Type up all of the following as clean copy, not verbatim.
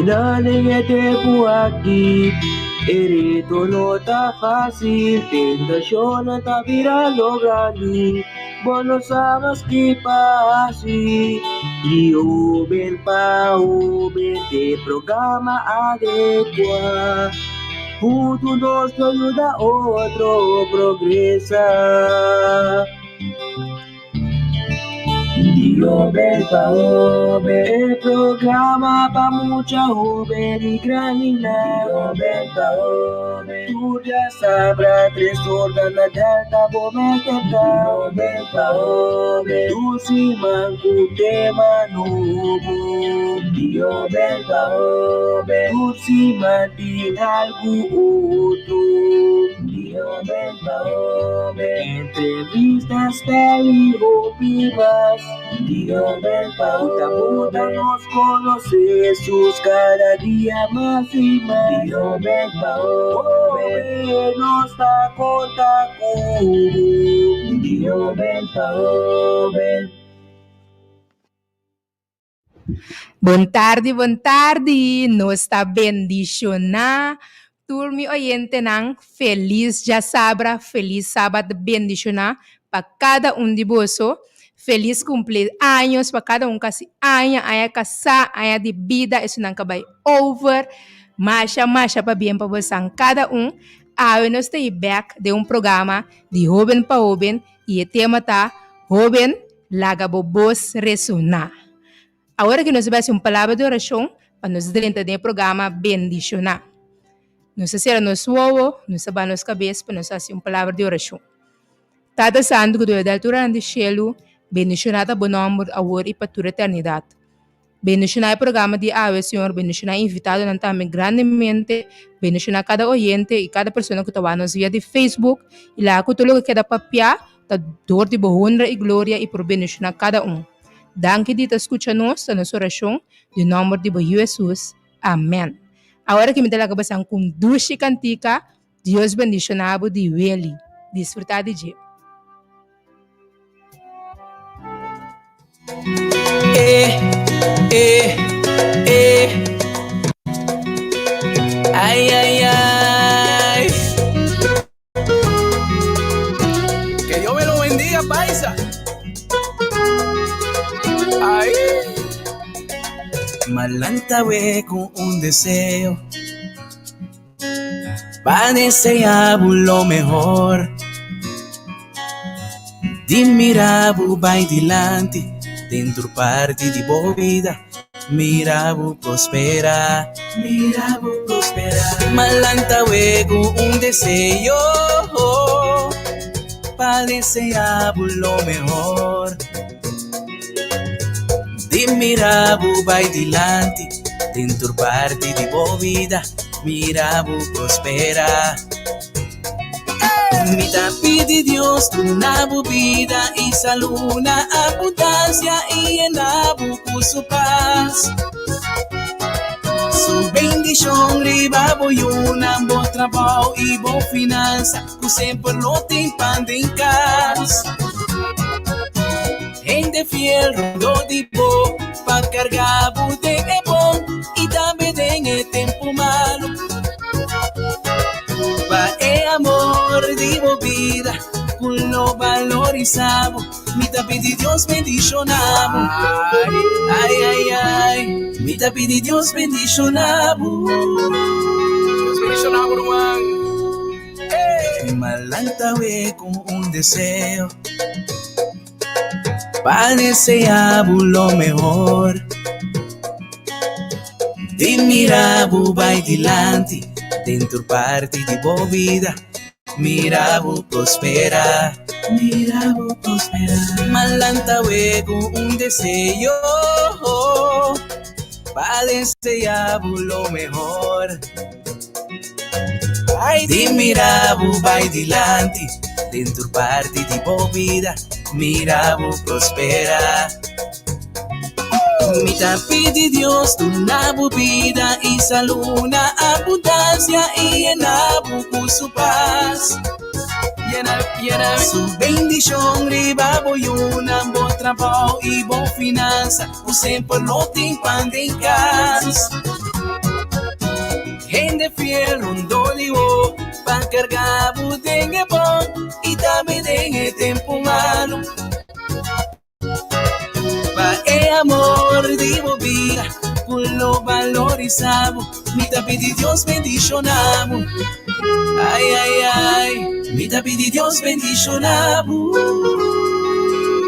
Hobennan den e tempu aki, e reto no ta fásil, tentashonnan ta birando grandi, bo no sa mas ki pa hasi. Di hoben pa hoben t'e programa adekuá, huntu nos lo yuda otro progresá. Di hoben pa hoben, e programa pa mucha hoben i grandinan. Di hoben pa hoben, tur djasabra tres ora na Delta bo mester ta. Di hoben pa hoben, tur siman ku tema nobo. Di hoben pa hoben, tur siman tin algu otro. Di hoben pa hoben. Entrevista, spel y hopi mas. Di hoben pa hoben. Ku ta buta nos conoce Jesus cada dia mas y mas. Di hoben pa hoben. Nos ta conta cu bo. Di hoben pa hoben. Bon tardi, bon tardi. Nos ta bendishoná tur mi oyentenan. Felis djasabra, felis sabat bendishoná pa kada un di boso. Felis kumpleaños pa kada un kasi aña, aña kasá, aña di bida, esunnan ka bai over. Masha, masha pabien pa bosan kada un. Awe nos ta i bèk den un programa di Hóben pa Hóben i e tema ta Hóben Laga bo bos resoná. Awor aki nos ta bai hasi un palabra di orashon pa nos drenta den e programa bendishoná. Nos ta sera nos wowo, nos ta baha nos kabes pa nos hasi un palabra di orashon. Tata Santu ku ta di alturanan di shelu, bendishoná ta bo nòmber awor i pa tur eternidat. Bendishoná e programa di awe, Señor, bendishoná e invitadonan tambe grandemente, bendishoná kada oyente i kada persona ku ta wak nos via di Facebook i laga ku tur loke keda papiá ta dor di bo honra i gloria i por bendishoná kada un. Danki di ta skucha nos, ta nos orashon, den nòmber di bo Yu Hesus. Amèn. Awor aki mi ta laga basan ku un dushi kantika, Dios bendishoná bo di Willy. Disfrutá di dje. Eh, eh, eh. Ay, ay, ay. Que Dios me lo bendiga, paisa. Ay. Malanta we con un deseo. Pa desea bo lo mehor. Di mira bo bai dilanti den tur parti di bo bida. Mira bo prospera, mira bo prospera. Malanta we ku un deseo pa desea bo lo mehor. Di mira bo bai dilanti den tur parti di bo bida, mira bo prospera. Mi ta pidi Dios duna bo bida i salú na abundansia i yena bo ku su pas. Su bendishon riba bo yunan, bo trabou i bo finansa, ku semper lo tin pan den kas. Hende fiel rondó di bo pa karga bo den e bon i tambe den e tempu malu. Pa e amor di bo bida ku lo balorisá bo, mi ta pidi Dios bendishoná bo. Ai, ai, ai, mi ta pidi Dios bendishoná bo. Dios bendishoná bo, ruman. Malanta we ku un deseo Pa desea bo lo mehor Di mira bo bai dilanti Den tur parti di bo bida Mira bo prospera Mira bo prospera Malanta we ku un deseo Pa desea bo lo mehor Di mira bo bai dilanti den tur parti di bo bida, mira bo prospera. Mi ta pidi Dios duna bo bida i salú na abundansia i yena bo ku su pas. Yena, yena. Su bendishon riba bo yunan, bo trabou i bo finansa, ku semper lo tin pan den kas. Hende fiel rondó di bo pa karga bo den e bon i tambe den e tempu malu. Pa e amor di bo bida ku lo balorisá bo, mi ta pidi Dios bendishoná bo. Ai, ai, ai, mi ta pidi Dios bendishoná bo.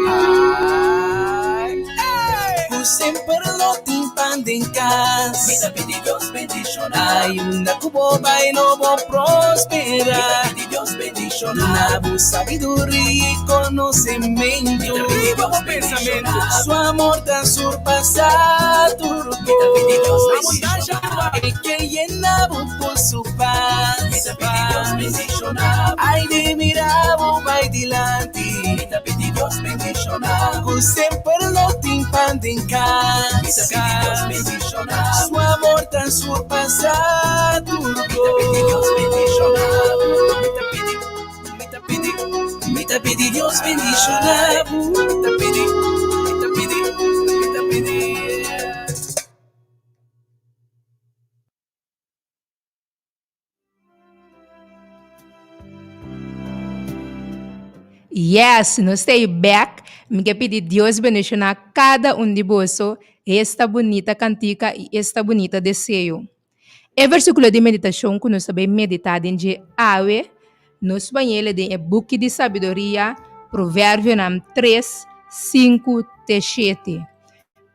Ai, ai. Ku semper lo tin pan den kas. Mi ta pidi Dios bendishoná. Ai, unda ku bo bai lo bo prospera. Mi ta pidi Dios bendishoná. Duna bo sabiduria i konosementu. Mi ta pidi Dios bendishoná. Su amor ta surpasá tur kos. Mi ta pidi Dios bendishoná. E ke yena bo ku su pas. Mi ta pidi Dios bendishoná. Ai di mira bo bai dilanti. Mi ta pidi Dios bendishoná. Ku semper lo tin pan den kas. Mi ta pidi Dios bendishoná. Su amor ta surpasá tur kos. Mi ta pidi Dios bendishoná. Mi ta pidi, mi ta pidi, mi ta pidi Dios bendishoná. Mi ta pidi, mi ta pidi, mi ta pidi. Yes, nos ta back. Mi ke pidi Dios bendiciona cada un di boso esta bunita cantica y esta bunita deseo. E versículo di meditacion cu nos ta bay medita den dje awe, nos bañele den e buki di sabiduria, Proverbionan 3, 5 te 7.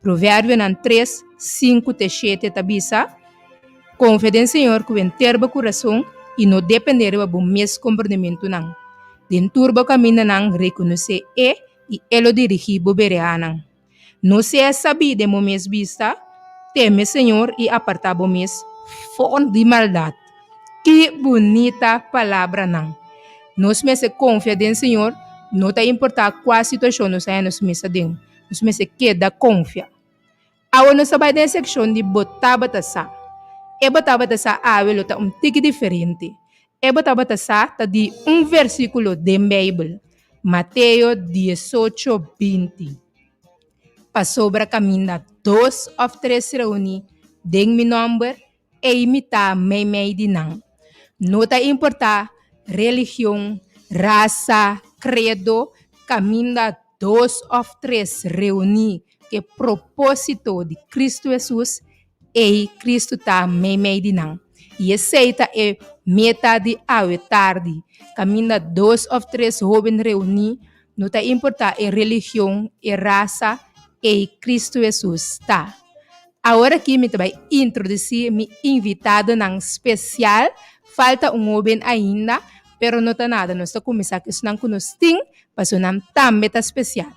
Proverbionan 3, 5 te 7 ta bisa, Konfia den Señor ku henter bo kurason i no dependé riba bo mes komprendementunan. Den tur bo kamindanan rekonosé E i E lo dirigí bo bereanan. No sea sabí den bo mes bista, teme Señor i apartá bo mes for di maldat. Ki bunita palabranan! Nos mester konfia den Señor, no ta importá kua situashon nos haña nos mes aden. Nos mester keda konfia. Awe nos ta bai den e sekshon di Bo Tabata Sa. E Bo Tabata Sa awe lo ta un tiki diferente. E Bo Tabata Sa ta di un versíkulo den Beibel, Mateo 18, 20. Pasobra kaminda dos òf tres reuní den mi nòmber, Ei mi ta meimei di nan. No ta importá religion, rasa, kredo, kaminda dos òf tres reuní ku e propósito di Kristu Hesus, ei Kristu ta meimei di nan. I esei ta e meta di awe tardi, kaminda dos òf tres hóben reuní, no ta importá e religion, e rasa, ei Kristu Hesus ta. Awor aki mi ta bai introdusí mi invitadonan spesial. Falta un hóben ainda, pero no ta nada, nos ta kuminsá ku esnan ku nos tin, pasobra nan tambe ta spesial.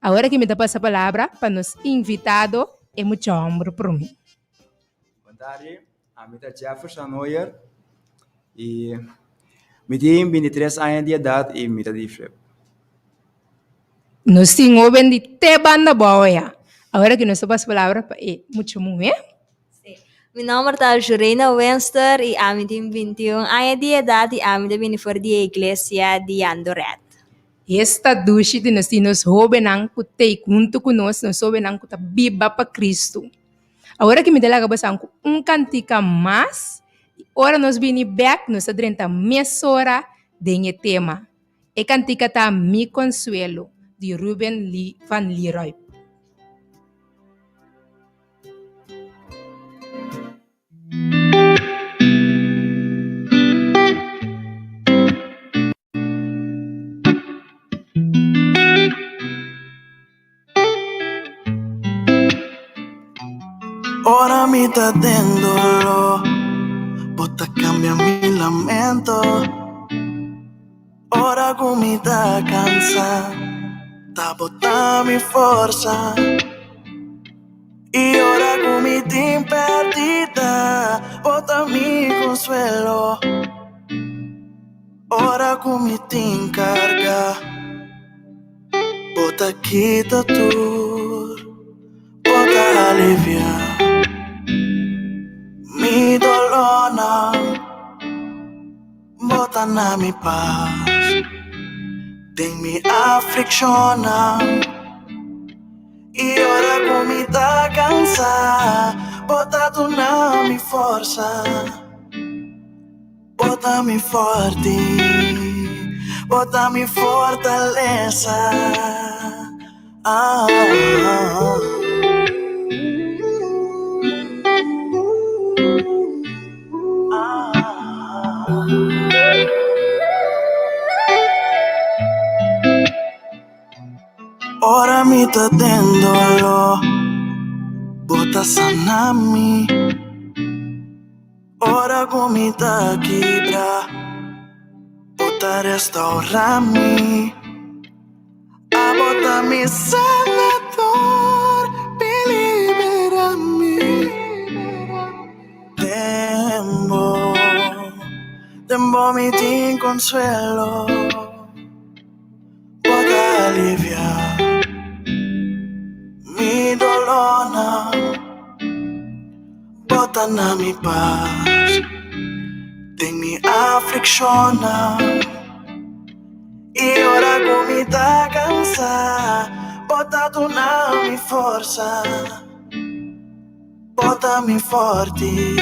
Awor aki mi ta pasa palabra pa nos invitado, e mucha hòmber promé. Bon tardi, ami ta Jefferson Hoyer i mi tin bintitres aña di edat i mi ta di Flip. Nos tin hoben di te banda bou ya. Awor aki nos ta pasa palabra pa e mucha muhé. Sí. Mi nomber ta Jurena Wenster i ami tin 21 aña di edat i ami ta bini for di e iglesia di Yandoret. Esta dushi di nos tin nos hobennan ku t'ei huntu ku nos, nos hobennan ku ta biba pa Kristu. Awor aki mi ta laga boso ku un kantika mas i ora nos bini bèk nos ta drenta mesora den e tema. E kantika ta Mi Consuelo di Ruben van Leeroy. Ora mi ta den doló, bo ta kambia mi lamento. Ora ku mi ta kansa, ta bo ta mi forsa. I ora ku mi tin pèrdida, bo ta mi konsuelo. Ora ku mi tin karga. Bo ta kita tur, bo ta alivia mi dolónan, bo ta na mi pas den mi aflikshonnan. I ora ku mi ta kansá, bo ta duna mi forsa. Bo ta mi forti, bo ta mi fortalesa. Ah. Ora mi ta den doló, bo ta sana mi. Ora ku mi ta kibra, bo ta restaura mi. Abo ta mi sanador, mi libera mi. Den bo, den bo mi tin konsuelo. Bo ta alivia mi dolónan. Bo ta na mi pas den mi aflikshonnan. I ora ku mi ta kansá, bo ta duna mi forsa. Bo ta mi forti,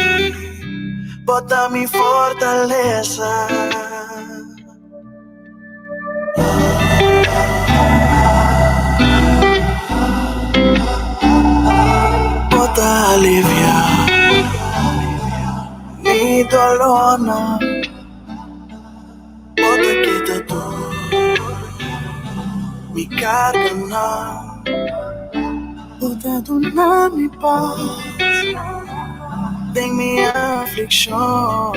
bo ta mi fortalesa. Bo ta alivia mi dolónan. Bo ta kita tur mi karganan. Bo ta duna mi pas den mi aflikshon.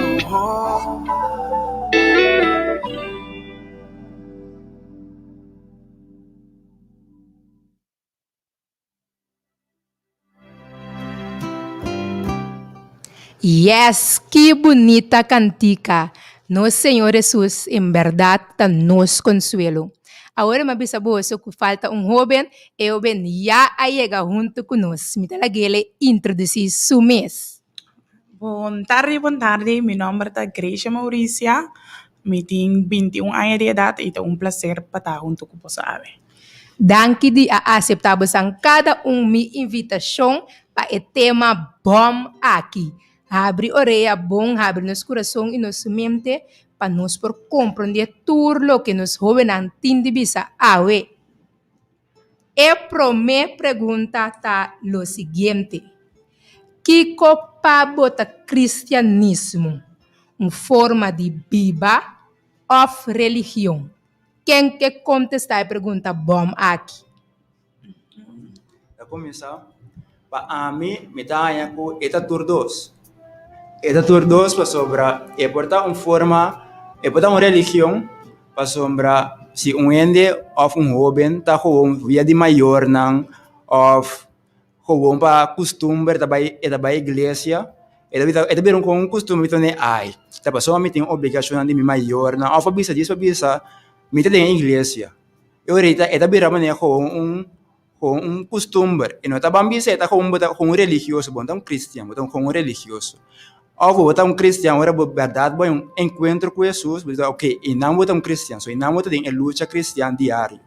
Yes, ki bunita kantika! Nos Señor Hesus en bèrdat ta nos konsuelo. Awor mi a bisa boso ku falta un hóben, e hóben ya a yega huntu ku nos. Mi ta lag'el introdusí su mes. Bon tardi, bon tardi. Mi nòmber ta Grecia Mauricia. Mi tin bintiun aña di edat i ta un plaser pa ta huntu ku boso awe. Danki di a aseptá bosan kada un mi invitashon pa e tema bòm aki. Habri orea bon, habri nos kurason i nos mente pa nos por komprondé tur loke nos hóbennan tin di bisa awe. E promé pregunta ta lo siguiente, Kiko pa bo ta kristianismo? Un forma di biba òf religion? Ken ke kontestá e pregunta bòm aki? Ta kuminsá, Pa ami, mi ta haña ku e ta tur dos. E ta tur dos pasobra e por ta un forma, e por ta un religion pasobra si un hende òf un hóben ta gewoon via di mayornan òf gewoon pa kustumber ta bai e ta bai iglesia e ta bira e ta bira un kustumber mi ta ne ai ta pasobra mi tin obligashonnan di mi mayornan òf a bisa djis pa bisa mi ta den e iglesia e ora e ta bira manera gewoon un Gewoon un kustumber. E no ta ban bisa e ta gewoon bo ta gewoon religioso, bo no ta un kristian, bo ta un gewoon religioso. Òf bo ta un kristian ora bo bèrdat bo hay un enkuentro ku Hesus, bo ta oke, einan bo ta un kristian, so einan bo ta den e lucha kristian diario.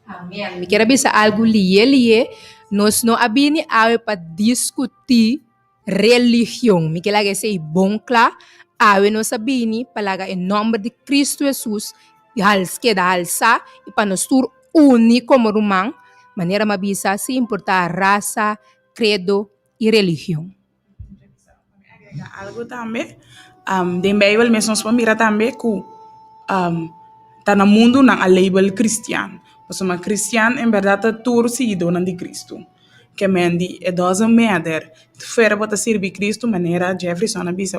Amen. Mi kier a bisa algu lié lié, nos no a bini awe pa diskutí religion. Mi ke laga esei bon kla, awe nos a bini pa laga e nòmber di Kristu Hesus hals keda halsá i pa nos tur uni komo ruman, manera mi a bisa, sin importá rasa, kredo i religion. Agrega algu tambe, den Bijbel mes nos por mira tambe ku ta na mundu nan a label kristian, pasobra kristian en bèrdat ta tur siguidónan di Kristu. Ke men di it doesn't matter fuera bo ta sirbi Cristo manera Jefferson a bisa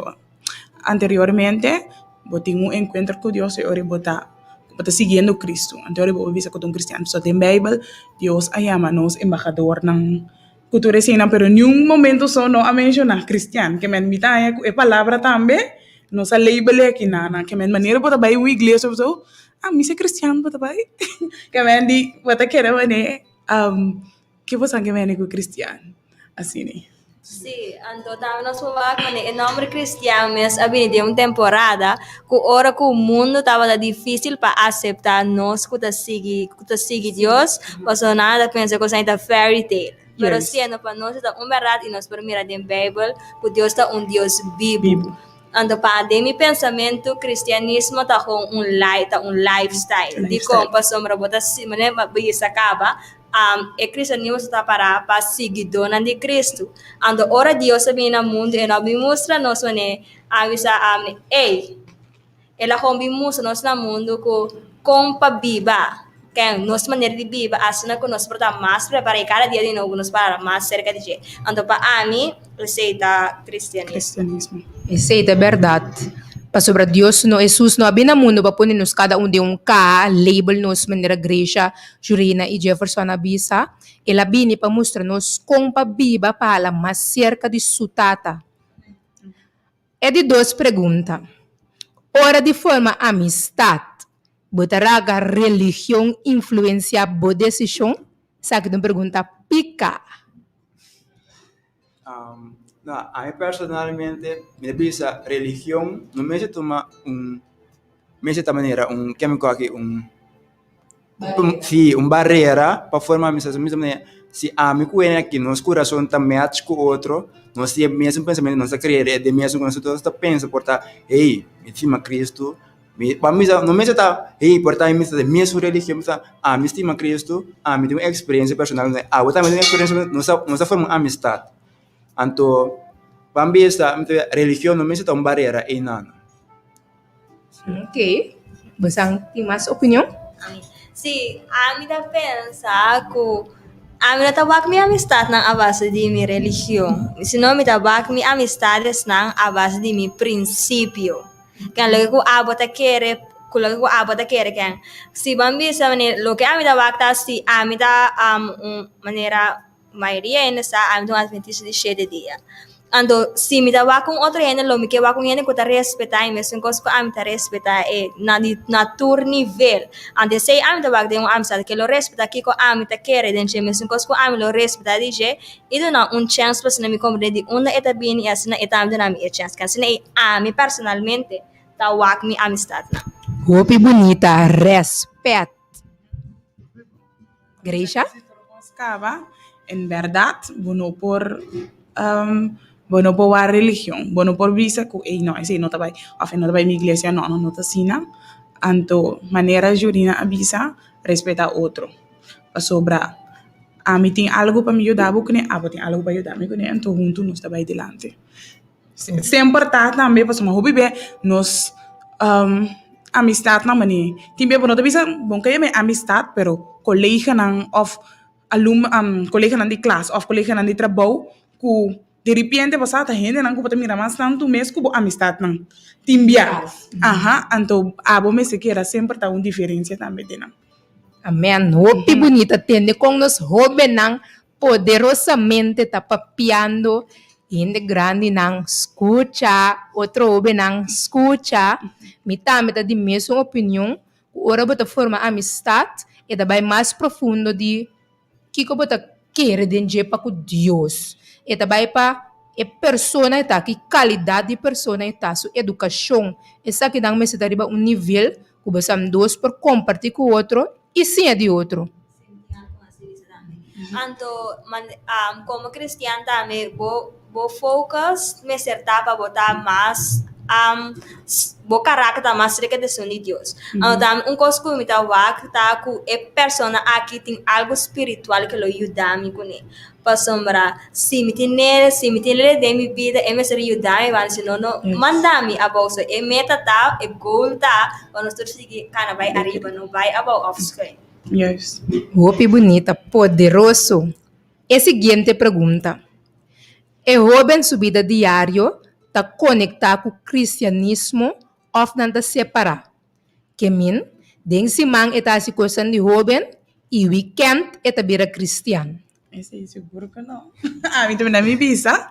anteriormente bo tin un encuentro cu Dios y ora bo ta bo ta siguiendo Cristo anto ora bo bisa cu ta un cristiano so den bijbel Dios a yama nos embahadornan cu tur eseinan pero niun momento so no a menciona cristian ke men mi ta haña cu e palabra tambe nos a label e aki nan ke men manera bo ta bay un iglesia of so ah mi si cristian bo ta bay ke men di bo ta kere manera. Ke bosan ke bini ku kristian asina? Sí, anto tambe nos por wak manera e nomber kristian mes a bini den un temporada ku ora ku mundu tabata difísil pa aseptá nos ku ta sigui ku ta sigui Dios, pasobra nan a ta pensa ku esei ta fairy tale. Pero siendo pa nos e ta un bèrdat i nos por mira den Beibel ku Dios ta un Dios bibu. Anto pa den mi pensamentu kristianismo ta gewoon un li ta un lifestyle. Dikon? Pasobra bo ta si manera bo a bisa kaba e kristianismo ta para pa siguidónan di Kristu. Anto ora Dios a bini na mundu e no a bin mustra nos manera a bisa ey El a gewoon bin mustra nos na mundu ku kon pa biba, ken nos manera di biba asina ku nos por ta mas prepará i kada dia di nobo nos para mas serka di dje. Anto pa ami esei ta kristianismo. Esei ta bèrdat, pasobra Dios no, Hesus no a bin na mundu pa pone nos kada un den un kaha, label nos manera Grecia, Jurina i Jefferson a bisa. El a bini pa mustra nos kon pa biba pa hala mas serka di su Tata. E di dos pregunta, Ora di forma amistat, bo ta raga religion influensiá bo desishon? Esaki ta un pregunta piká. No, ami personalmente mi ta bisa religion no mester tuma un, mester ta manera un kemiko aki un. Sí, un barera pa forma amistad. Mismo manera, si ami ku hende aki nos kurason ta match ku otro, nos tin e mesun pensamentu, nos ta kere den mesun ku nos ta pensa por ta, hey, mi stima Cristo, mi pa mi no mester ta, hey, por ta mi ta den mesun religion, mi ta, ami stima Cristo, ami tin un eksperensia personal, abo tambe tin un eksperensia personal, nos ta nos ta forma un amistad. Anto, pa mi bisa, religion no mester ta un barera einan. Ok, bosan tin mas opinion? Sí, ami ta pensa ku ami no ta wak mi amistadnan a base di mi religion, sino mi ta wak mi amistadesnan a base di mi prinsipio. Ken loke ku abo ta kere, ku loke ku abo ta kere ken. Si bo a bisa manera, loke ami ta wak ta si ami ta un manera Mayoria hende sa ami ta un adventista di shete dia. Anto, si mi ta wak ku un otro hende, lo mi ke wak un hende ku ta respetá e mesun kos ku ami ta respetá e na di na tur nivel. Anto esei ami ta wak den un amistad, ke lo respetá kiko ami ta kere den dje, mesun kos ku ami lo respetá di dje i duna un chèns pa asina mi komprendé di unda e ta bini i asina e tambe duna mi e chèns. Asina ei ami personalmente ta wak mi amistadnan. Hopi bunita, rèspèt. Grecia? Caba, en berdad bo no por bo no por wak religion, bo no por bisa cu ey no esey no ta bay of e no ta bay mi iglesia no, no ta asina. Anto manera Jurina a bisa respeta otro pasobra ami tin algo pa mi yuda bo cune, abo tin algo pa yuda mi cune anto hunto nos ta bay dilanti. Semper ta tambe pasobra hopi be nos amistadnan mane tin be bo no ta bisa bon ke yama e amistad pero koleganan of alum koleganan di klas of koleganan di trabou ku diripiente bo sa ta hendenan ku bo ta mira mas tantu mes ku bo amistadnan tin bia aha anto abo mester keda semper ta un diferensia tambe den nan. Amen hopi bunita tende kon nos hobennan Poderosamente ta papiando, hende grandinan skucha, otro hobennan skucha. Mi tambe ta di mesun opinion ku ora bo ta forma amistat e ta bai mas profundo di kiko bo ta kere den dje pa ku Dios. E ta bai pa e persona e ta, ki kalidat di persona e ta, su edukashon. Esakinan mester ta riba un nivel ku bo sa dos por kompartí ku otro i siña di otro. Anto komo kristian tambe bo bo focus mester ta pa bo ta mas bo karakter ta mas serka di esun di Dios. Anto tambe un kos ku mi ta wak ta ku e persona aki tin algu spiritual ke lo yuda mi kuné. Pasobra si mi tin nel si mi tin nel den mi bida e mester yuda mi wak si no no manda mi abou. So e meta ta e goal ta pa nos tur sigui kana bai ariba no bai abou òf schuin. Juist. Hopi bunita, poderoso. E siguiente pregunta, E hoben su bida diario ta konektá ku kristianismo òf nan ta separá? Ke min, den siman e ta hasi kosnan di hoben i wikènt e ta bira kristian. Esei sigur ku no. Ami ta bira mi bisa,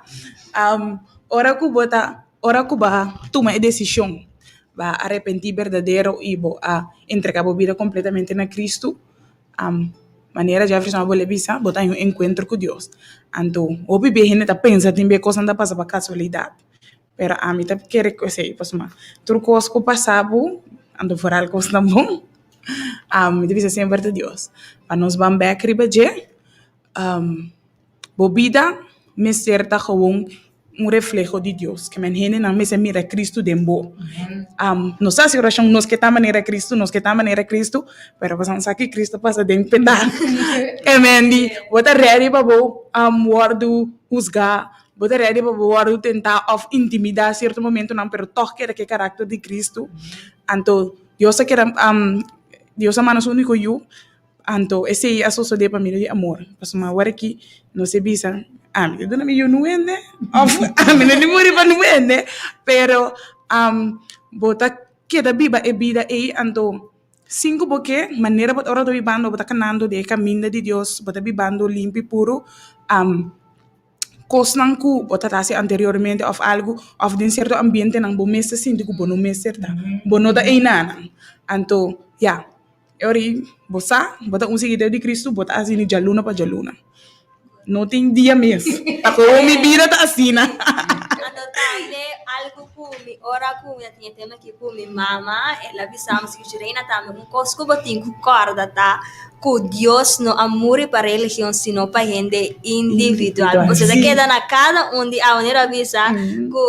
ora ku bo ta, ora ku bo a tuma e desishon Bo a arepentí berdadero i bo a entregá bo bida kompletamente na Kristu. Manera Jefferson a bolbe bisa, bo ta haña un enkuentro ku Dios. Anto, hopi bia hende ta pensa tin bia kosnan ta pasa pa kasualidat, pero ami ta kere ku esei pasobra tur kos ku pasa bo, anto foral kosnan bon, mi ta bisa semper ta Dios. Pa nos ban bèk riba dje, bo bida mester ta gewoon. un refleho di Dios. Ke men hendenan mester mira Cristo den bo. Nos ta hasi orashon, nos ke ta manera Cristo, nos ke ta manera Cristo, pero pasobra nos sa ki Cristo pasa den peta. Ke men di, bo ta ready pa bo wòrdu husgá, bo ta ready pa bo wòrdu tentá òf intimidá sierto momentonan, pero tòg keda ku e karakter di Cristo. Anto Dios a keda, Dios a manda su úniko yu. Anto esei a sosodé pa medio di amor, pasobra awor aki nos e bisa, Ami ta duna mi yu nuende, òf ami no di muri pa nuende, pero bo ta keda biba e bida ei, anto sin ku bo ke, manera bo ta ora bo ta bibando, bo ta kanando den e kaminda di Dios, bo ta bibando limpi puru, kosnan ku bo ta hasi anteriormente òf algu, òf den sierto ambientenan bo mes ta sinti ku bo no mester ta, bo no ta einanan, anto ya. E ora ei bo sa, bo ta un siguidor di Cristo, bo ta asina djaluna pa djaluna. No tin dia mes. Ta komo mi bida ta asina. Anto tambe algu ku mi ora ku mi a tin e tema aki ku mi mama, el a bisa mi si Reina tambe un kos ku bo tin ku kòrda ta ku Dios no a muri pa religion sino pa hende individual. Osea ta keda na kada un di awe. Manera a bisa ku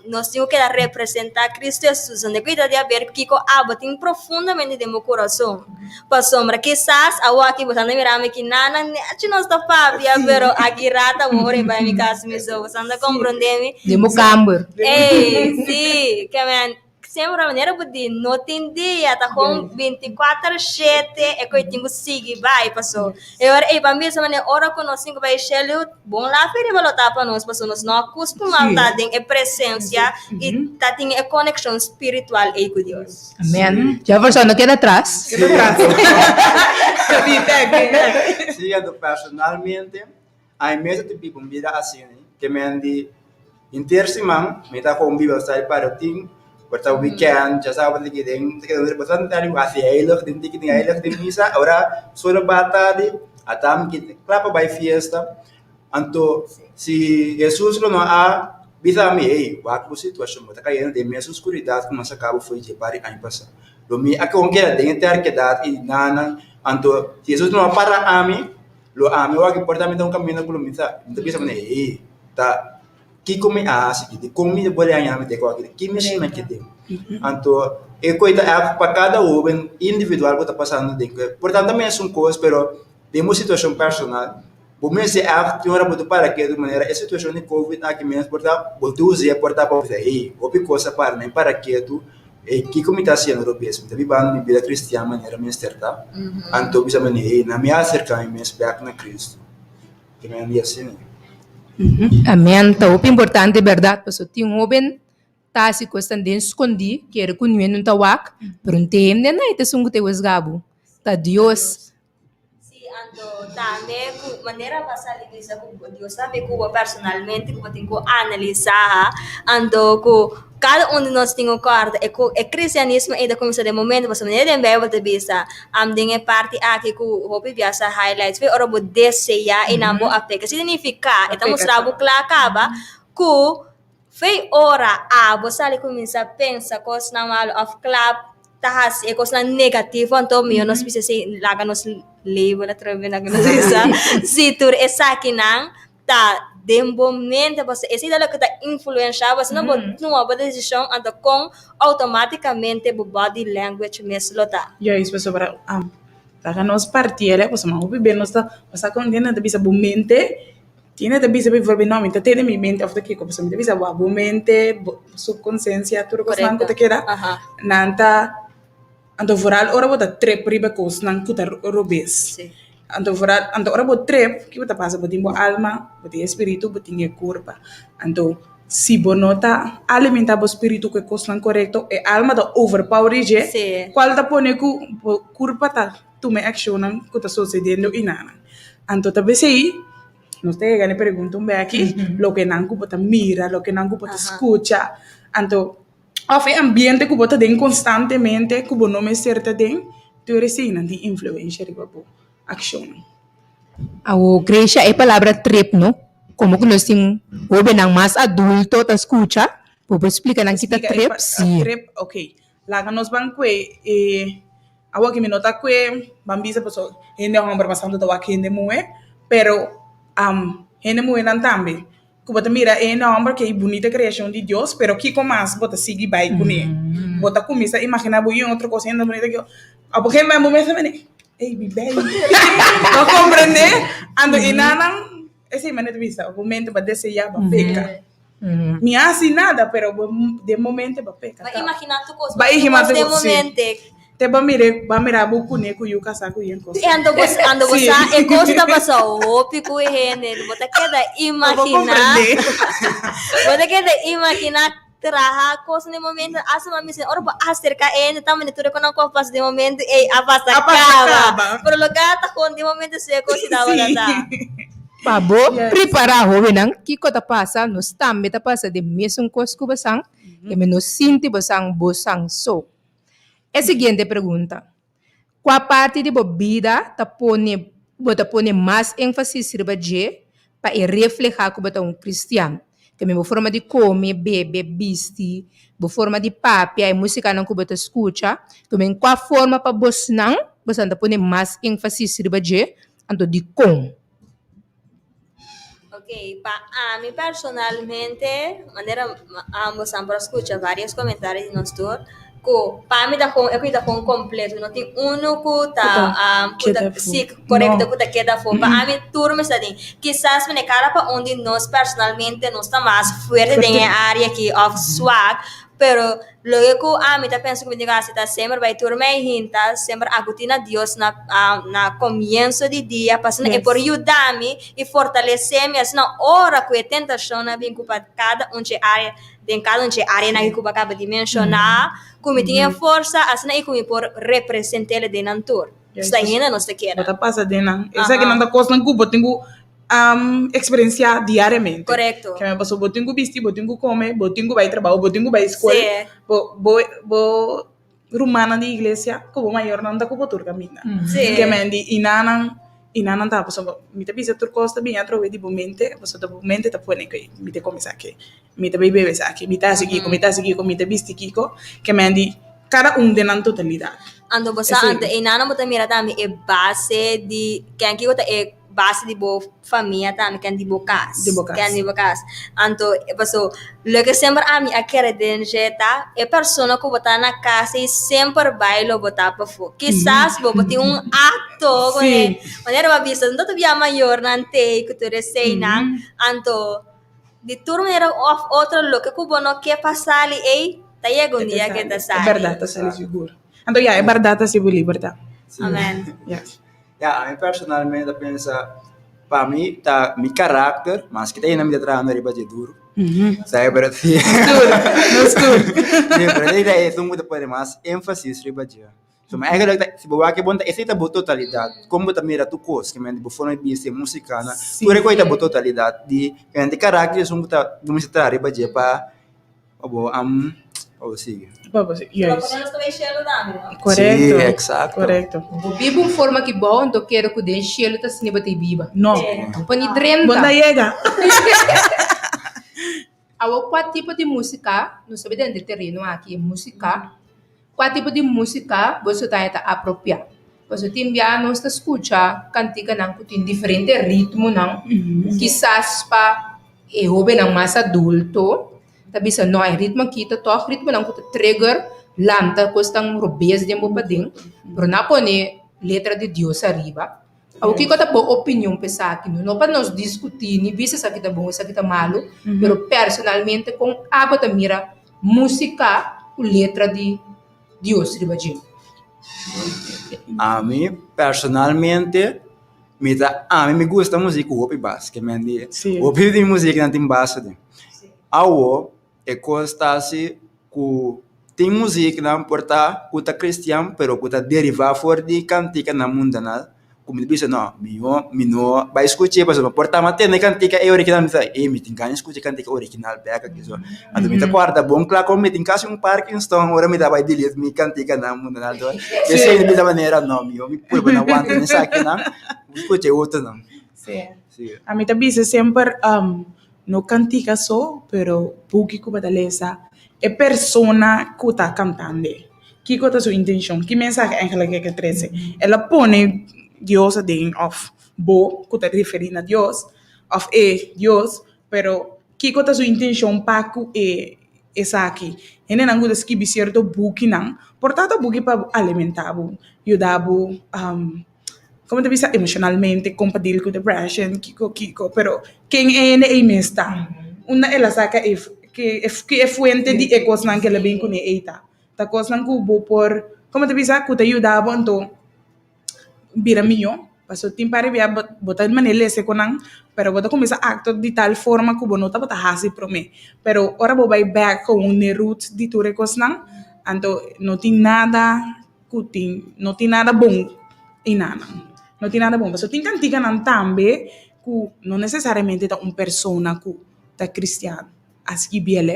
nos tin ku keda representá Cristo Hesus. Donde ku i ta di haber kiko abo tin profundamente den bo kurason. Pasobra kisas awor aki bo ta mira mi ki nana nechi nos ta papia, pero aki rato abo ora i bai mi kas mi so. Bo ta komprondé mi? Den bo kamber. Ey, sí, ke men Semper manera bo di no tin dia ta kon binticuater shete e koe tin ku sigui bai paso e ora ei ban bisa manera ora ku nos tin ku bai shelu bon lafi riba lo ta pa nos paso nos no a kustumá ta den e presensia i ta tin e konekshon spiritual ei ku Dios. Amen. Jefferson no keda atras. Keda atras. Be back, be back. Sí, anto personalmente Ai mes ta biba un bida asina, ke men di henter siman mi ta kon biba sa para tin, por ta weekend, djasabra ta keda den, bo ta hasi heilig den tiki den heilig den misa, ora solo ba tardi ata mi keda kla pa bai fiesta, anto si Jesus lo no a bisa mi hey wak bo situashon bo ta kayendo den mes oskuridat ku nos a kaba for dje par di aña pasa, lo mi a kon keda den e terkedat i nana, anto si Jesus no a para ami. Lo ami wak por ta mi ta un kaminda ku lo mi ta mi ta bisa manera hey ta kiko mi a hasi aki dikon mi bo haña mi teko aki ki mi shina aki den anto e koi ta ègt pa kada hoben individual ku ta pasando den por ta mesun kos pero den bo situashon personal bo mester ègt tin ora bo ta para ketu manera e situashon di covid aki mes por ta bo ta usa por ta pa bisa hey hopi kos a para mi para ketu. Ey, kiko mi ta hasiendo robes? Mi ta bibando mi bida kristian manera mester ta? Anto bisa mi, Ey, na mi a aserká mi mes bèk na Kristu. Ke mi a di asina. Amèn. Ta hopi importante bèrdat, pasobra tin hóben ta hasi kosnan den skondí, kere ku niun no ta wak, pero no tin hende na e ta esun ku ta husga bo, ta Dios. Sí, anto tambe ku manera bo a sali bisa ku Dios tambe ku bo personalmente ku bo tin ku analisá, anto ku kada un di nos tin ku kòrda e ku e kristianismo ei ta kuminsá den momento pasobra manera den Beibel ta bisa den e parti aki ku hopi biaha sa highlights fe ora bo deseá i nan bo a peka. Signifiká e ta mustra bo kla kaba ku Fei ora abo sali kuminsá pensa kosnan malu òf kla ta hasi e kosnan negativo anto mihó nos bisa si laga nos label atrobe laga nos bisa si tur esakinan ta den bo mente pasobra esei ta loke ta influenshá bo asina bo tuma bo desishon anto kon outomátikamente bo body language mes lo ta. Juist pasobra laga nos partiel pasobra hopi bes nos ta sa kon hende ta bisa bo mente. Tina ta bisa bijvoorbeeld, no, mi ta tene mi mente of ta kiko, pasobra mi ta bisa bo mente, bo subconsciencia, tur cosnan cu ta keda, nan ta, anto vooral ora bo ta trip riba cosnan cu ta robes. Anto vooral, anto ora bo trip, kico ta pasa? Bo tin bo alma, bo tin e spiritu, bo tin e curpa. Anto, si bo no ta alimenta bo spiritu cu e cosnan corecto, e alma ta overpower dje, cual ta pone cu bo curpa ta tuma e accionnan cu ta sucediendo y nan. Anto ta besei. Nos ta yega na e pregunta un beki, loke nan ku bo ta mira, loke nan ku bo ta skucha, anto òf e ambiente ku bo ta den konstantemente ku bo no mester ta den, tur eseinan tin influensha riba bo akshonnan. Awor Grecia e palabra trip no, komo ku nos tin hóbennan mas adulto ta skucha, bo por splika nan ki ta trip? Si. Trip, ok. Laga nos ban kue e awor ki mi no ta kue ban bisa pasobra hende homber mas tantu ta wak hende muhe pero hende muhenan tambe. Ku bo ta mira e nòmber ku e bunita kreashon di Dios, pero kiko mas bo ta sigui bai kuné? Bo ta kuminsá imaginá bo yu otro kos hende bunita ku op un gegeven moment bo mes ta bini, ey mi baby. Bo komprendé? Anto i nan esei manera ta bisa, bo mente bo a deseá bo a peka. Mi a hasi nada, pero bo den momento bo a peka. Bo a imaginá tur kos, Bo a imaginá tur den kos, sí. momento. Te bo mira, bo a mira bo kuné ku yu kasá ku yen kos. I anto bo, anto bo Sí. sa e kos ta pasa hopi ku e hende, bo ta keda Bo imaginá, komprendé. bo ta keda imaginá traha kos den momento, asta bo a mester ora bo aserká e hende ta manera tur e konan ku a pasa den momento ei a pasa A pasa kaba. kaba. Pero loke a ta kon den momento si e kos tabata Sí. ta. Pa bo Yes. prepará hóbennan kiko ta pasa, nos tambe ta pasa den mesun kos ku bosan, i mi no sinti bosan bosan so. E siguiente pregunta, Kua parti di bo bida ta pone bo ta pone mas énfasis riba dje pa e reflehá ku bo ta un kristian? Ke mi bo forma di kome, bebe, bisti, bo forma di papia, e músikanan ku bo ta skucha, ke mi kua forma pa bosnan bosan ta pone mas énfasis riba dje, anto dikon? Ok, pa ami personalmente, manera ambos por a scucha varios comentario di nos tur, cu pa mi ta con, e cu ta con completo, no tin uno cu ta, cu ta, si, corecto, cu ta keda afo. Pa ami tur mester tin. Kisas mene cada pa un di nos personalmente nos ta mas fuerte den e area aki of swak, pero Loke ku ami ta pensa ku mi tin ku hasi ta semper bai tur mei hinta, semper akutí na Dios na na komienso di dia pa asina e por yuda mi i fortalesé mi asina ora ku e tentashonnan bin ku pa kada un dje área den kada un dje áreanan ku bo a kaba di menshoná ku mi tin e forsa asina i ku mi por represent'é den nan tur. Sta hende nos ta keda. Bo ta pasa den nan. Esakinan ta kosnan ku bo tin ku experienciá diariamente. Korekto. Ke men pasobra bo tin ku bisti, bo tin ku kome, bo tin ku bai trabou, bo tin ku bai skol. Sí. Bo, bo, bo rumannan di iglesia ku bo mayornan ta ku bo tur kaminda. Sí. Ke men di i nanan, i nanan ta pasobra mi ta bisa tur kos ta bini atrobe di bo mente, pasobra bo mente ta pone ku mi ta kome esaki, mi ta bai bebe esaki, mi ta hasi kiko, mi ta hasi kiko, mi ta bisti kiko. Ke men di kada un den nan totalidat. Anto bo sa, anto einan bo ta mira tambe e base di ken kiko ta e base di bo famia tambe ken di bo kas. Di bo kas. Ken di bo kas. Anto paso loke semper ami a kere den dje ta e persona ku bo ta na kas ei semper bai lo bo ta pafó. Kisas bo por tin un akto ku e manera bo a bisa no ta bia mayornan tei ku tur eseinan. Anto di tur manera òf otro loke ku bo no ke pa sali ei ta yega un dia ke ta sali. E bèrdat ta sali sigur. Anto ya e bèrdat ta hasi bo libertad. Amen. Yes. Ya, ami personalmente ta pensa, pa mi ta mi karakter, maske ta yena mi ta trahando riba dje duru. Sabe, pero si. Tur, nos tur. Si, pero esei ta esun ku ta pone mas énfasis riba dje. So, ma eigenlijk ta, si bo wak e bon ta, esei ta bo totalidat. Kon bo ta mira tur kos, ke mente bo forma di bisti, musika nan, tur e kos ta bo totalidat. Di, ke mente karakter esun ku ta, bo mester traha riba dje pa Pa bo am pa bo sigui. Pa bo sigui, juist. Pero nos ta bay shelu tambe, no? Korekto. Sí, exacto. Korekto. Bo biba un forma ki bou, anto kere ku den shelu ta asina bo ta e biba. No. Bo pa ni drenta. Bo ta yega. Awor kua tipo di musika, nos ta bay den e tereno aki, e musika, kua tipo di musika boso ta haña ta apropiá? Pasobra tin bia nos ta skucha kantikanan ku tin diferente ritmonan, kisas pa e hóbennan mas adulto ta bisa no e ritmo aki ta tòg ritmonan ku ta trigger lanta kosnan robes den bo paden, pero no a pone letra di Dios ariba. Awor kiko ta bo opinion pa esaki? No pa nos diskutí ni bisa esaki ta bon esaki ta malu, pero personalmente kon abo ta mira músika ku letra di Dios riba dje? Ami personalmente mi ta ami mi gusta muzik ku hopi bas ke men di hopi di muzik nan tin bas aden. Awo e kos ta si ku tin muzik nan por ta ku ta kristian pero ku ta deriva for di kantikanan mundanal ku mi ta bisa no mihó mi no bai skuch'é pasobra por ta mi a tende e kantika e original mi ta e mi tin gana di skucha e kantika original bèk aki so anto mi ta kòrda bon kla kon mi tin kasi un parkinson ora mi ta bai delete mi kantikanan mundanal to p'esei mi bisa manera no mihó mi purba na wanta esakinan skucha e otronan. Sí. Ami ta bisa semper no kantika so pero buki ku bo ta lesa e persona ku ta kantando. Kiko ta su intencion? Ki mensahe eigenlijk e ke trece? El a pone Dios aden of bo ku ta referi na Dios of e Dios, pero. Kiko ta su intenshon pa ku e esaki? Hendenan ku ta skibi sierto bukinan por ta ta buki pa alimentá bo, yuda bo komo ta bisa emoshonalmente kon pa deal ku depression kiko kiko pero ken e hende ei mes ta? Unda el a saka e ki e fuente di e kosnan ku el a bin kuné ei ta? Ta kosnan ku bo por komo ta bisa ku ta yuda bo anto bira mihó pasobra tin par di bia bo ta manera lesa ku nan pero bo ta kuminsá aktua di tal forma ku bo no tabata hasi promé pero ora bo bai bèk komo n'e rut di tur e kosnan anto no tin nada ku tin no tin nada bon einanan no tin nada bon pasobra tin kantikanan tambe ku no nesesariamente ta un persona ku ta kristian a skibiel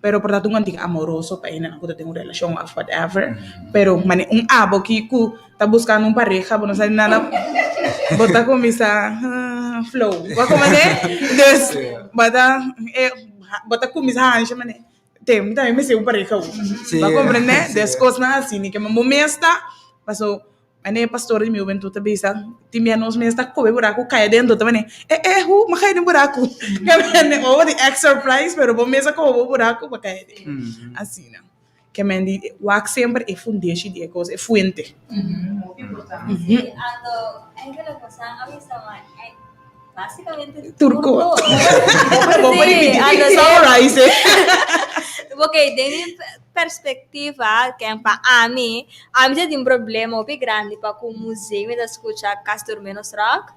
pero por ta un kantika amoroso pa hende ku ta den un relashon of whatever pero mane un abo ki ku ta buskando un pareha bo no sa nada bo ta kuminsá flow bo a komprende dus bo ta bo ta kuminsá hansha mane te mi tambe mester un pareha bo a komprende des kosnan asina ke bo mes ta paso Mane e pastor di mi hubentud ta bisa, tin bia nos mes ta kobe buraku kai adentro, ta mane, eh eh hu, mi a kai den buraku. Ke men oh di ex surprise, pero bo mes a koba bo buraku pa kai aden. Asina. Ke men di wak semper e fundeshi di e kos, e fuente. Hopi importante. Sí, anto eigenlijk bosan a bisa ma básicamente Tur kos. Bo por Sí, ripiti. anto Summarize. Ok, den mi perspectiva, ken pa ami, ami ta tin problema hopi grandi pa ku muziek, mi ta skucha kasi tur menos rock.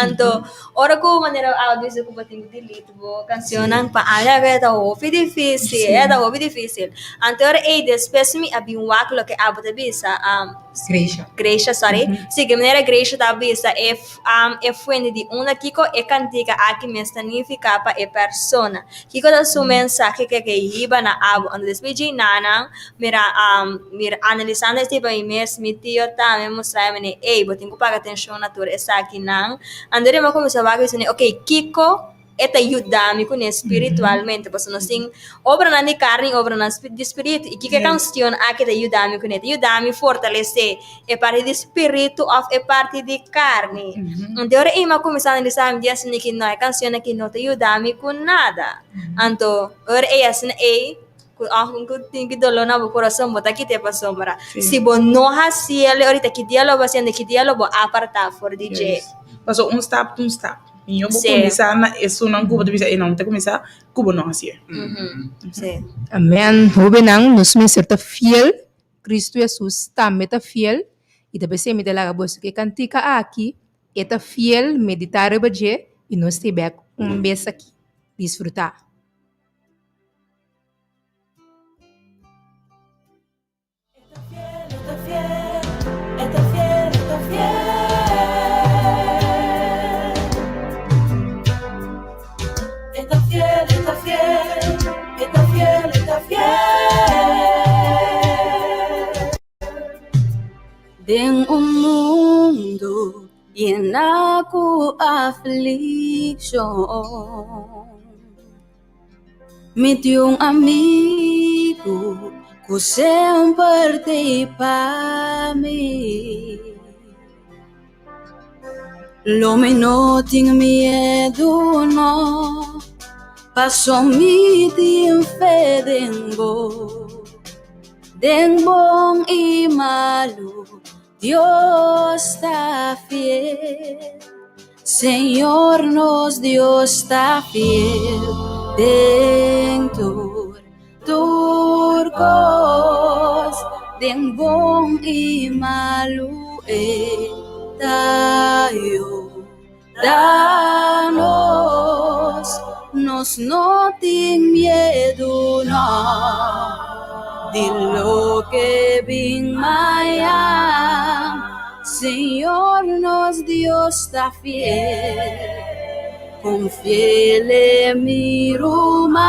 Anto ora ku manera abo bisa ku bo tin ku delete bo kanshonnan pa ami e ta hopi difisil, e ta hopi difisil. Anto ora ei despues mi a bin wak loke abo ta bisa. Grecia. Grecia, sorry. Sí, ke manera Grecia ta bisa e e fuente di unda kiko e kantika aki mes ta nifiká pa e persona. Kiko ta su mensahe ke ke hiba na abo. Anto despues dje nanan mira mira analisando esei pa mi mes, mi tio tambe mustra mi manera, ey, bo tin ku paga atenshon na tur esakinan. Anto mi a kuminsá wak i bisa, okey, kiko e ta yuda mi kuné spiritualmente, pasobra nos tin obranan di karni i obranan di spiritu, i kiko e kansion aki ta yuda mi kuné? Ta yuda mi fortalesé e parti di spiritu òf e parti di karni? Anto ora ei mi a kuminsá analisá mi di asina ki no, e kansion aki no ta yuda mi ku nada. Anto ora ei asina ei ku òf ku tin ki doló na bo kurason bo ta kit'é pasobra si bo no hasiel orita ki dia lo bo hasi anto ki dia lo bo apartá for di dje. Pasobra un stap ta un stap. Mihó bo kuminsá na esunnan ku bo ta bisa ei no ta kuminsá ku bo no hasié. Amen. Hóbennan, nos mester ta fiel. Kristu Hesus tambe ta fiel. I ta p'esei mi ta laga boso ku e kantika aki, E ta fiel, meditá riba dje i nos ta bèk un bes aki. Disfrutá! Den un mundu yená ku aflikshon. Mi tin un amigu ku semper t'ei pa mi. Lo mi no tin miedu no, paso mi tin fe den bo. Den bon i malu Dios ta fiel, Señor nos Dios ta fiel den tur, tur kos, den bon i malu e ta yuda nos, nos no tin miedu no, di loke bin mañan, Señor nos Dios ta fiel, kon fiel e mi ruman.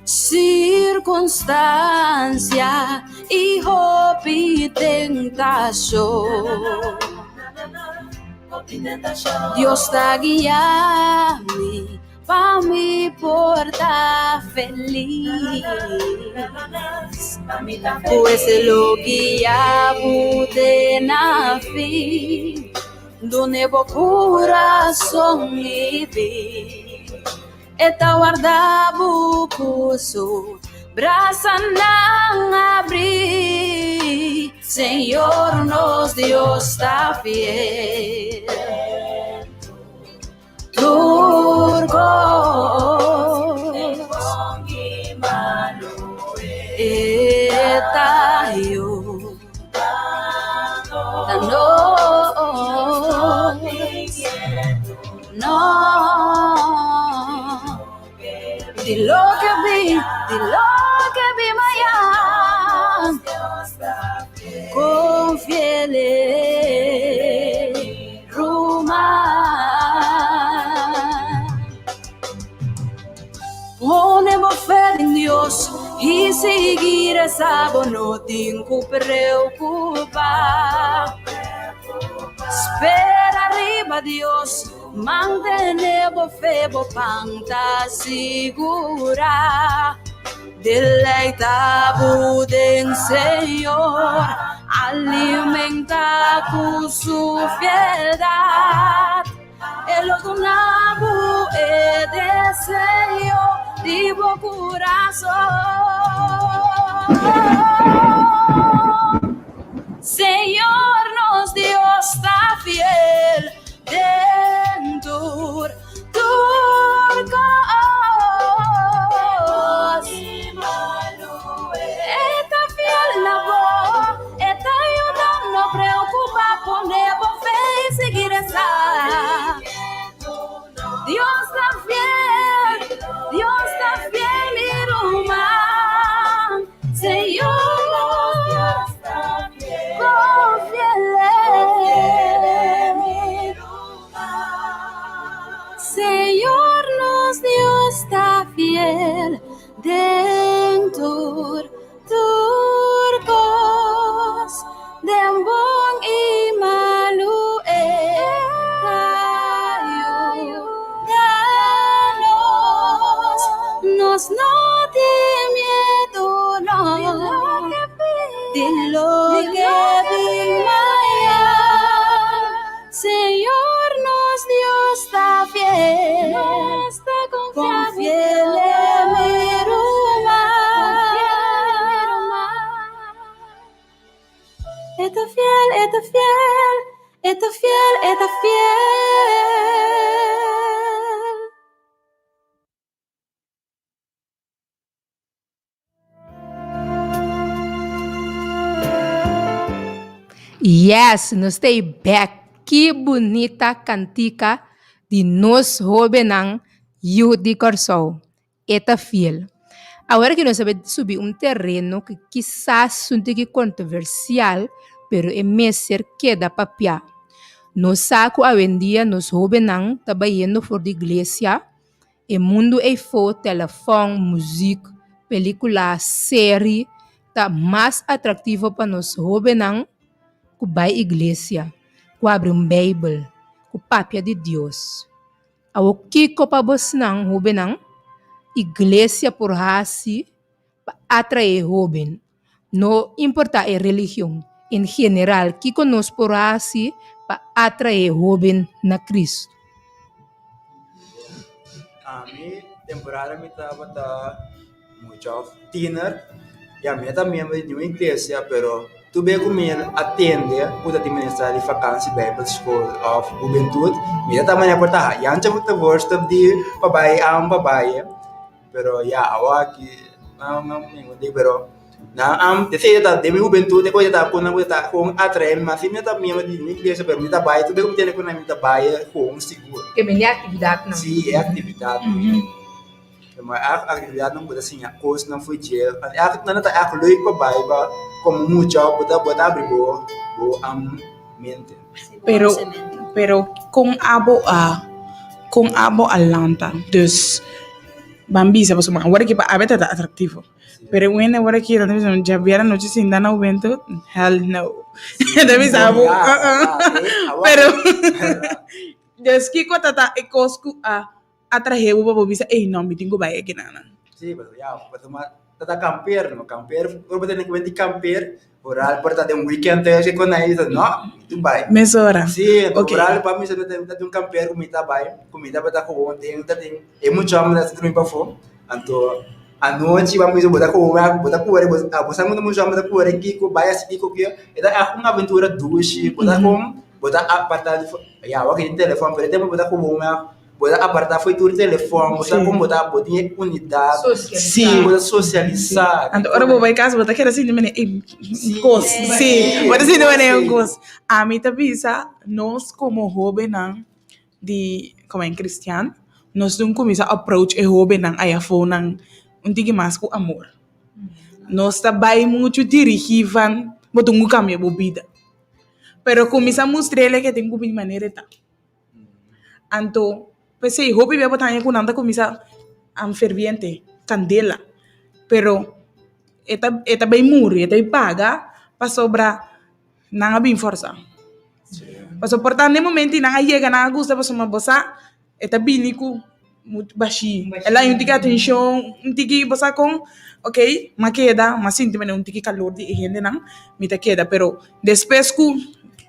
Sirkunstansia i hopi tentashon, Dios ta guia mi pa mi por ta felis. Pues lo guia bo te na fin. Dun'é bo kurason i bin. E ta warda bo ku su brasanan abrí. Señor nos Dios ta fiel. Tur kos E ta yuda nos. No. Di loke bin, di loke bin mañan. Confiele, ruman. Pone bo fe den Dios i sigui resa, bo no tin ku preocupa. Spera riba Dios, mantene bo fe, bo pan ta sigura. Deleita bo den Señor, alimenta ku su fieldad. E lo duna bo e deseo di bo kurason. Señor nos Dios ta fiel den tur tur kos. E ta fiel na bo, e ta yuda, no preocupa, pone bo fe y sigui resa. Dios ta fiel, Dios ta fiel mi ruman. Señor, confiele. Señor nos Dios ta fiel den tur tur kos, den bon i malu e ta yuda nos. Nos no tin miedu no di loke bin mañan. Señor nos Dios ta fiel, confiele mi ruman. E ta fiel, e ta fiel, e ta fiel, e ta fiel. Yes, nos ta ei bek. Ki bunita kantika di nos hóbennan yu di Kòrsou. E ta fiel. Awor aki nos a bai subi un tereno ku kisas un tiki kontroversial, pero e mester keda papia. Nos sa ku awendia nos hóbennan ta bayendo for di iglesia E mundu eifó, telefòn, muzik, pelíkula, seri, ta mas atraktivo pa nos hóbennan ku bai iglesia, ku abri un Beibel, ku papia di Dios. Awor kiko pa bosnan, hóbennan, iglesia por hasi pa atraé hóben? No importá e religion, en general kiko nos por hasi pa atraé hóben na Kristu? Ami temporada mi tabata mucha of tiener ya mi no ta miembro di ningun iglesia pero tur bes ku mi atende ku ta tin minister di vakansi bijbel school of hubentud mi ta manera por ta haña ta worstop di pa bai am pa bai. Pero ya awa aki no no ningun di pero nan am esei ta den mi hubentud e cosa ta ku nan ta kon atrae mi mas si mi no ta miembro di ningun iglesia pero mi ta bai tur bes ku mi tende ku nan mi ta bai kon sigur. Ke mende aktividatnan. Si e aktividatnan e aktividatnan bo ta siña kosnan for dje nan ta ègt leuk pa bai pa komo mucha bo ta bo ta abri bo bo mente. Pero pero kon abo a kon abo a lanta dus. Ban bisa pasobra awor aki pa awe ta atractivo pero un hende awor aki ta bisa djabier anochi sinta na hubentud hell no ta bisa bo pero dus kiko ta ta e kos ku a atrahe bo pa bo bisa ey no mi tin ku bai aki nan. Sí, pasobra ya pasobra. Ta kamper, no kamper, ora bo tene kuenta di kamper, oral por ta den un weekend te esei kon ahí, no, mi tin bai. Mesora. Sí, anto oral pa mi ta tin un kamper ku mi ta bai, ku mi tabata gewoon den ta tin e mucha homber ta drumi pafó, anto anochi bo a bisa bo ta kore, bo ta kore, bo sa mucha homber ta kore kiko bai hasi kiko kiko, e ta un aventura dushi, bo ta kon, bo ta aparta di, ya awor ke tin telefòn pero e tempu bo ta gewoon. Bo ta apartá fo'i tur telefòn, bo sa kon bo ta, bo tin e unidat. Sí. Bo ta sosialisá. Anto ora bo bai kas bo ta keda sinti manera e kos. Sí, bo ta sinti manera un kos. Ami ta bisa nos komo hóbennan di komo en kristian, nos tin kuminsá approach e hóbennan ayafonan un tiki mas ku amor. Nos ta bai muchu dirigí van bo tin ku kambia bo bida. Pero kuminsá mustr'el ke tin ku bin manera e ta. Anto, p'esei hopi bia bo ta haña ku nan ta kuminsá ferviente, kandela. Pero e ta e ta bai muri, e ta bai paga pasobra nan a bin fòrsá. Pasobra por ta na e momento nan a yega nan a gusta pasobra bo sa e ta bini ku muchu bashí. El a haña un tiki atenshon, un tiki bo sa kon, okey, m'a keda, m'a sinti manera un tiki kalor di e hendenan, mi ta keda. Pero despues ku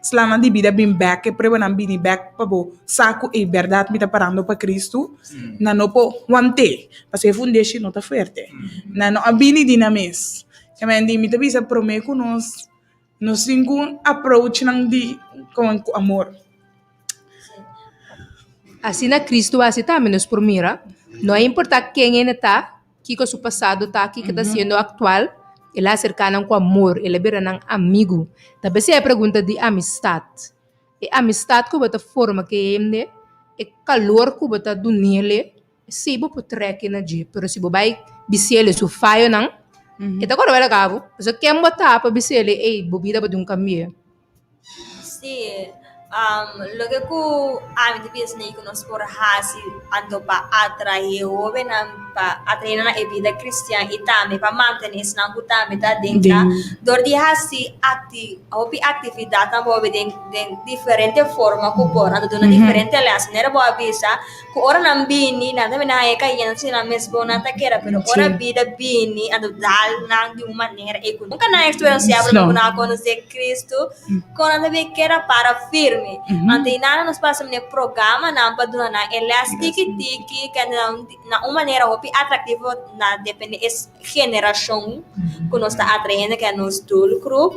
Slanan di bida bin bek, e pruebanan bini bek pa bo sa ku e bèrdat mi ta parando pa Kristu, nan no por want'é, pasobra e fundeshi no ta fuerte. Nan no a bini di nan mes. Kementi mi ta bisa promé ku nos, nos tin ku approach nan di kon ku amor. Asina Kristu hasi tambe nos por mira, no a importá ken e ta, Kiko su pasado ta, kiko ta siendo aktual, el a aserká nan ku amor, el a bira nan amigu. Ta p'esei e pregunta di amistat. E amistat ku bo ta forma ku e hende, e kalor ku bo ta dun'el, esei bo por trèk e na dje. Pero si bo bai bis'el su fayonan, e ta kòrda laga bo. Pasobra ken bo ta pa bis'el, ey, bo bida bo tin un kambia. Sí, loke ku ami ta pensa ku nos por hasi anto pa atraé hóbennan pa atraé nan na e bida kristian i tambe pa mantené esnan ku tambe ta aden ta dor di hasi hopi aktividatnan pa hopi den den diferente forma ku por anto duna diferente lès manera bo a bisa ku ora nan bini nan ta bini haña kayendo si nan mes bon nan ta keda pero ora bida bini anto dal nan di un manera ei ku nunka nan a eksperensiá promé ku nan a konosé Kristu kon nan ta bin keda para firme anto i nan nos pasa mene programanan pa duna nan e lès tiki tiki ke na un manera hopi atraktivo na depende e generashon ku nos ta atrayendo ke nos doelgroep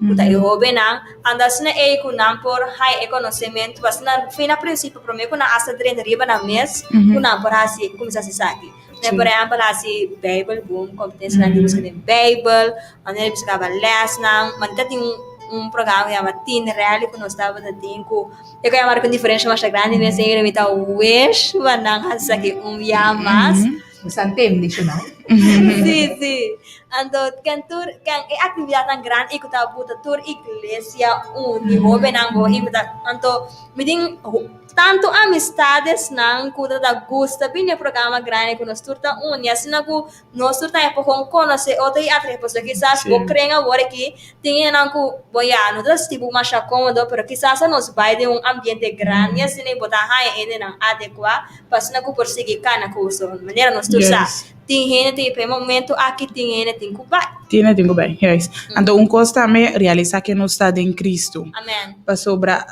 ku ta e hóbennan, anto asina ei ku nan por haña e konosementu, asina fin na prinsipio promé ku nan asta drenta riba nan mes ku nan por hasi kuminsá hasi esaki. Nan por ehèmpel hasi bijbelboom, kompetensianan di buska den bijbel, manera di buska lèsnan, manera tin un programa ku yama Teen Rally ku nos tabata tin ku e ku yama ku un diferensha masha grandi mes mi ta wish pa nan hasi esaki un bia mas. Nos a ntende sho no. Sí, sí. Anto ken tur ken e aktividatnan grandi ku ta buta tur iglesia uni, hóbennan bo invitá. Anto mi tin tantu amistadesnan ku ta ta gusta bini e programa grandi ku nos tur ta uni, asina ku nos tur ta por kon konosé otro i atraé pasobra kisas bo kren awor aki tin hendenan ku bo ya no ta sinti bo masha kómodo pero kisas a nos bai den un ambiente grandi asina i bo ta haña hendenan adekuá Pa asina ku por sigui kana ku uso. Manera nos tur sa, tin hende tin pa e momento aki tin hende tin ku bai. Tin hende tin ku bai, juist. Anto un kos tambe, realisá ke nos ta den Kristu. Amen. Pasobra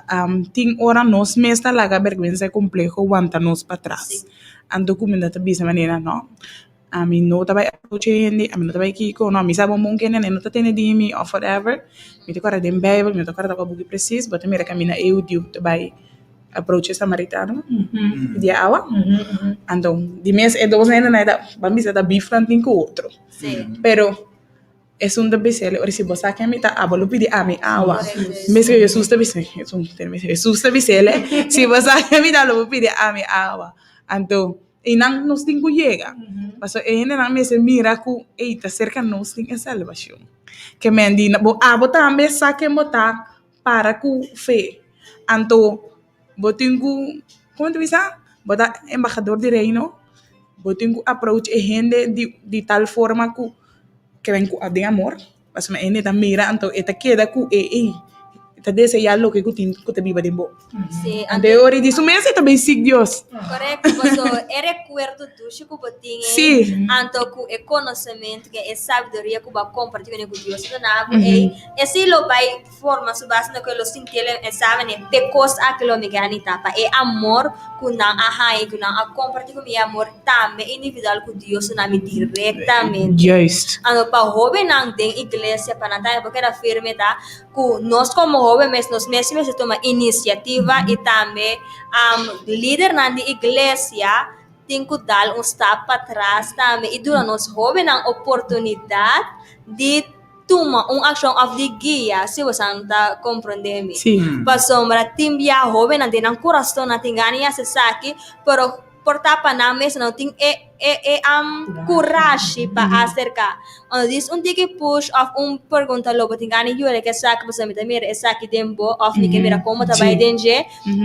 tin ora nos mes ta laga bèrgwensa i kompleho wanta nos patras. Anto kuminda ta bisa manera, no, ami no ta bai aprocha hende, ami no ta bai kiko, no, mi sa bon bon kende, no ta tende di mi òf whatever. Mi ta kòrda den Beibel, mi no ta kòrda kua buki presis, bo ta mira kaminda e hudiu ta bai. Aproach e samaritano di awa. Anto di mes e dos hendenan e ta ban bisa ta bif nan tin ku otro. Pero esun ta bisa el ora si bo sa ken mi ta abo lo pidi ami awa. Mes ke Jesus ta bisa Jesus ta bisa el si bo sa ken mi ta lo bo pidi ami awa. Anto einan nos tin ku yega. Pasobra e hendenan mester mira ku ey ta serka nos tin e salbashon. Ke men di bo abo tambe sa ken bo ta para ku fe. Anto bo tin ku, kon ta bisa? Bo ta embahador di reino, bo tin ku approach e hende di di tal forma ku ke ven ku den amor, pasobra e hende ta mira anto e ta keda ku e ey. ta deseá loke ku tin ku ta biba den bo. Sí, Anto e ora i di su mes e ta bay sik Dios. Korekto, paso e rekuerdo dushi ku bo tin ei, Sí. anto ku e konosementu, ku e sabiduria ku bo a kompartí kuné ku Dios a duna bo ei, esei lo bai forma su base na ku e lo sinti el e sabe ne p'e kos aki lo mi ganita, pa e amor ku nan a haña i ku nan a kompartí ku mi, e amor tambe individual ku Dios duna mi direktamente. Juist. Anto pa hóbennan den iglesia pa nan tambe por keda firme ta ku nos komo hóben mes nos mes mester tuma inisiativa i tambe lidernan di iglesia tin ku dal un stap patras tambe i duna nos hóbennan oportunidat di tuma un akshon òf di guia si bosan ta komprondé mi. Pasobra tin bia hóbennan den nan kurason nan tin gana di hasi esaki pero por ta pa nan mes no tin e e e kurashi pa aserká. Ora dis un tiki push òf un pregunta lo bo tin gana di yora ke esaki pasobra mi ta mira esaki den bo òf mi ke mira kon bo ta bai den dje,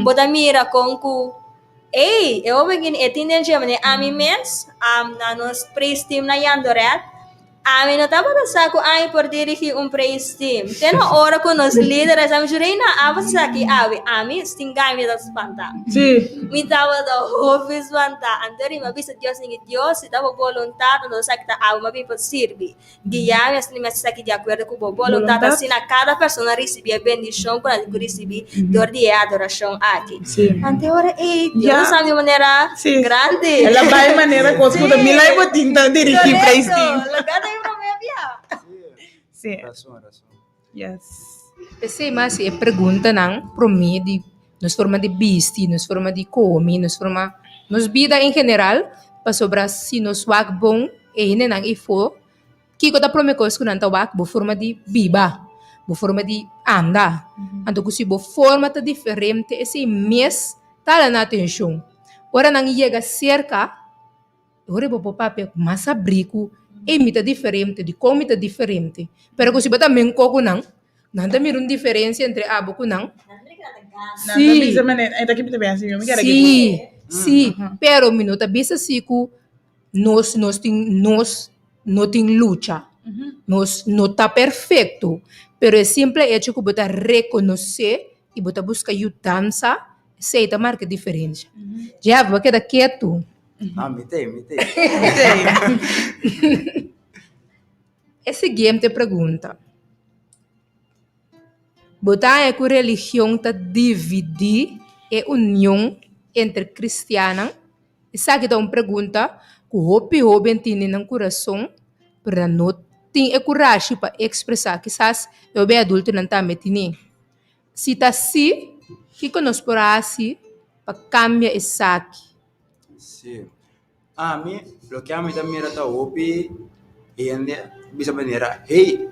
bo ta mira kon ku ey e hoben kini e tin den dje manera ami mes na nos praise team na Yandoret. Ami no tabata sa ku ami por dirigí un praise team. Te na ora ku nos lider a bisa mi, Reina, abo sa ki awe? Ami sin gana mi tabata spantá. Mi tabata hopi spantá. Anto mi a bisa Dios, mi di, Dios, si ta bo boluntat, anto esaki ta abo mi a bin pa sirbi. Guia mi asina mi hasi esaki di akuerdo ku bo boluntat. Asina kada persona risibí e bendishon ku nan tin ku risibí dor di e adorashon aki. Anto e ora ei, Dios a usa mi di un manera grandi. El a bai manera kos ku ta mila e botin ta dirigí praise team. Korekto, loke ta e promé bia. Sí. Rason, rason. Yes. P'esei mas e preguntanan promé di nos forma di bisti, nos forma di komi, nos forma, nos bida en general, pasobra si nos wak bon e hendenan efo Kiko ta prome kos ku nan ta wak? Bo forma di biba, bo forma di anda. Anto ku si bo forma ta diferente, esei mes ta hala nan atenshon. Ora nan yega serka, ora bo por papia ku mas abrí ku, ey mi ta diferente, dikon mi ta diferente? Pero ku si bo ta menko ku nan, nan ta mira un diferensia entre abo ku nan. Nan ta bisa manera, ey ta ki mi ta biasi, mi kere ki. Sí, sí, pero mi no ta bisa si ku Nos nos tin nos no tin lucha. Nos no ta perfecto, pero e simple hecho cu bo ta reconoce y bo ta busca yudansa, esey ta marca diferencia. Jeff, bo a keda ketu. Ah, mi t'ey, mi t'ey. E siguiente pregunta. Bo ta haña ku religion ta dividí e union entre kristiannan? Esaki ta un pregunta ku hopi hóben tin den nan kurason, pero nan no tin e kurashi pa ekspresá. Kisas e hopi adultonan tambe tine. Si ta así, kiko nos por hasi pa kambia esaki? Sí. Ami, loke ami ta mira ta hopi hende bisa manera, hey,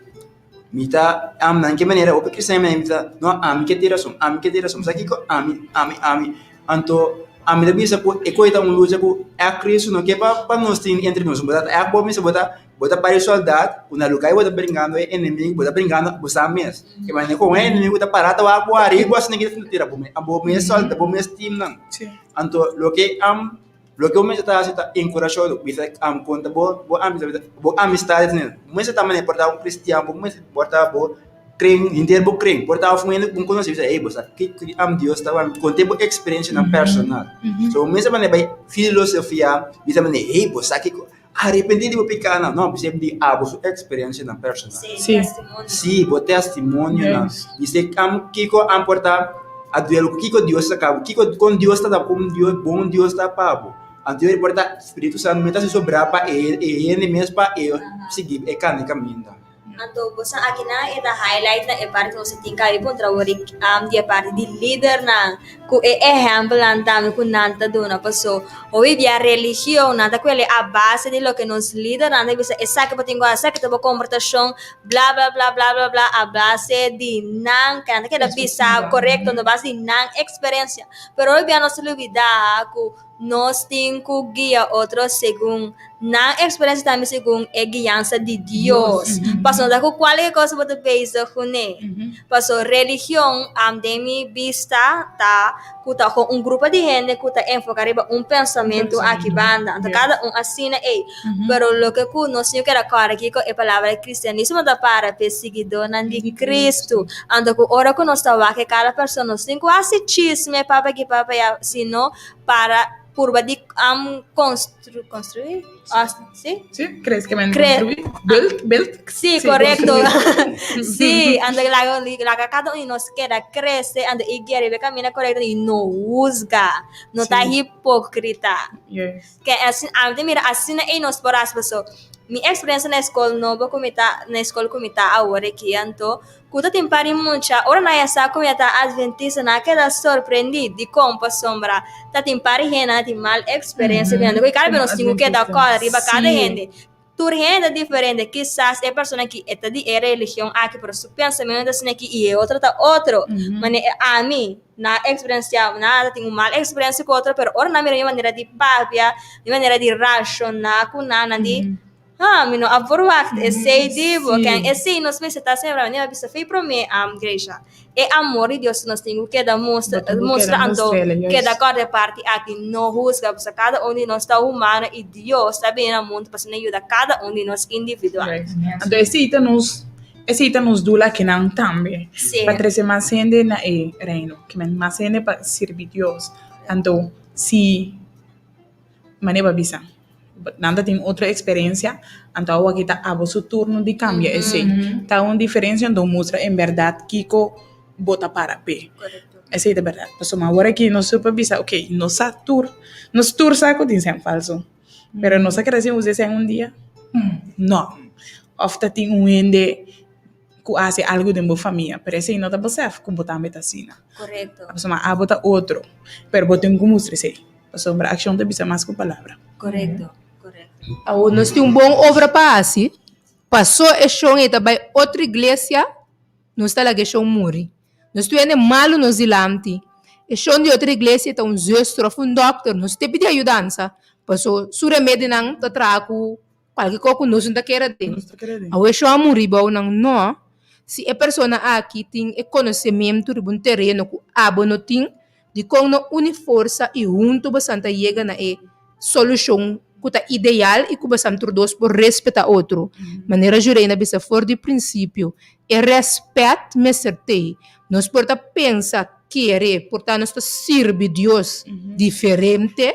mi ta, ami nan ke manera hopi cristian mi ta, no ami ke tin rason, ami ke tin rason, sa kiko ami, ami, ami, anto ami ta bisa ku e kos ta un lucha ku e Cristo no ke pa nos tin entre nos, bo ta e bo mester bo ta bo ta pari soldat ku na lugar bo ta bringando e enemigo bo ta bringando bo sa mes, ke manera ku e enemigo ta para ta wak bo ariba asina ke ta tira bo mes, bo mes soldat bo mes team nan, anto loke. Loke bo mester ta hasi ta enkurashá otro. Bisa konta bo bo bo amistades nan. Bo mester ta manera por ta un kristian, bo mester por ta bo kren henter bo kren. Por ta un hende ku bo konosé bisa ey bo sa ki Dios ta wak. Kont'é bo eksperensianan personal. So bo mester manera bai filosofia bisa manera hey bo sa kiko arepentí di bo pikánan. No, bisa di abo su eksperensianan personal. Sí, bo testimonionan. Bisa kiko a por ta. A duel ku kiko Dios ta kaba, kiko kon Dios ta da, kon Dios bon Dios ta pa bo. Anto e por ta Spiritu Santu mes ta hasi sobrá pa e e hende mes pa e sigui e kanda e kaminda. Anto bo sa akinan e ta highlight na e parti ku nos a tin kabi puntra awor di di e parti di lidernan ku e ehèmpelnan tambe ku nan ta duna paso hopi bia religion nan ta kuele a base di loke nos lidernan ta bisa esaki bo tin ku hasi esaki ta bo komportashon Bla bla bla bla bla bla a base di nan ke nan ta keda bisa korekto a base di nan eksperensia. Pero hopi bia nos ta lubida ku Nos tin ku guia otro segun nan eksperensia tambe segun e guiansa di Dios. Pasobra no ta ku kualke kos bo ta bezig kuné. Pasobra religion den mi bista ta ku ta kon un grupo di hende ku ta enfoká riba un pensamentu aki banda. Anto kada un asina ei. Pero loke ku nos tin ku keda kòrda kiko e palabra kristianismo ta para p'e siguidónan di Kristu. Anto ku ora ku nos ta wak e kada persona nos tin ku hasi chisme papia aki papia aya sino para purba di constru construir si? Si, crees que men construir? Build, build? Si, correcto. Si, anto laga laga cada un di nos keda crece anto i guia riba e camino correcto i no huzga, no ta hipocrita. Yes. Ke asina, ami ta mira asina ei nos por hasi paso mi experiencia na e skol nobo ku mi ta na e skol ku mi ta awor aki anto ku ta tin par di mucha ora nan a sa ku mi a ta adventista nan a keda sorprendí dikon pasobra ta tin par di hende nan a tin mal experiencia ku nan i kada bes nos tin ku keda kòrda riba kada hende Tur hende ta diferente, kisas e persona aki e ta di e religion aki pero su pensamentu ta asina aki i e otro ta otro. Manera ami na eksperensiá, na ta tin un mal eksperensia ku otro pero ora nan mira mi manera di papia, mi manera di rashoná ku nan, nan di, ha, mi no a verwagt esei di bo. Ken esei nos mester ta sembra, manera mi a bisa fei promé, Grecia. E amor di Dios nos tin ku keda mustra, mustra anto keda kòrda e parti aki, no husga, pasobra kada un di nos ta humano i Dios ta bini na mundu pa asina yuda kada un di nos individual. Anto esei ta nos, esei ta nos doel akinan tambe, pa trese mas hende na e Reino, ke men mas hende pa sirbi Dios. Anto si. Manera bo a bisa, nan ta tin otro eksperensia, anto awo aki ta abo su turno di kambia esei. Ta un diferensia anto mustra en bèrdat kiko bo ta para p'e. Esei ta bèrdat. Pasobra awor aki nos tur por bisa, ok, nos sa tur, nos tur sa ku tin sèn falsu, pero nos a keda sin usa e sèn un dia? No. Òf ta tin un hende ku hasi algu den bo famia, pero esei no ta besèf ku bo tambe ta asina. Pasobra abo ta otro, pero bo tin ku mustra esei. Pasobra akshon ta bisa mas ku palabra. Korekto, korekto. Awor nos tin un bon obra pa hasi, pasó e shon ei ta bai otro iglesia, nos ta laga e shon muri. Nos tur hende malu nos dilanti. E shon di otro iglesia ta un zuster òf un dòkter, nos te pidi ayudansa, pasó su remedinan ta traha ku kualke kos ku nos no ta kere den. Awor e shon a muri bou nan? No. Si e persona aki tin e konosementu riba un tereno ku abo no tin, Dikon no uni forsa i huntu bosan ta yega na e solushon ku ta ideal i ku bosan tur dos por respetá otro? Manera Jurena a bisa for di prinsipio, e rèspèt mester t'ei. Nos por ta pensa, kere, por ta nos ta sirbi Dios diferente,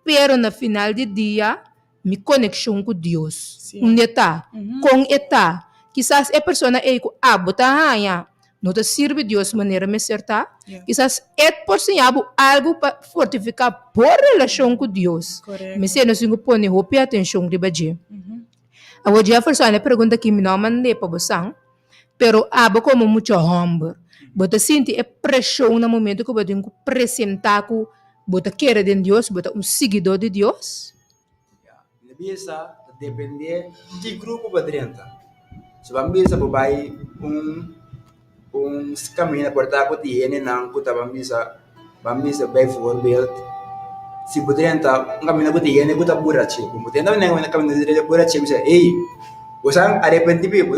Pero na final di dia, mi konekshon ku Dios, unda e ta? Kon e ta? Kisas e persona ei ku abo ta haña no ta sirbi Dios manera mester ta. Kisas e por siña bo algu pa fortifiká bo relashon ku Dios. Mester nos tin ku pone hopi atenshon riba dje. Awor Jefferson, e pregunta aki mi no a mand'é pa bo san. Pero abo komo mucha hòmber, bo ta sinti e preshon na momento ku bo tin ku presentá ku bo ta kere den Dios, bo ta un siguidó di Dios? Ya, mi ta bisa ta dependé ki grupo bo drenta. Si bo a bisa bo bai un un kaminda por ta ku tin hendenan ku ta ban bisa ban bisa bijvoorbeeld si bo drenta un kaminda ku tin hende ku ta burache bo drenta un kaminda ku ta burache bo bisa ey bo sa arepentí bo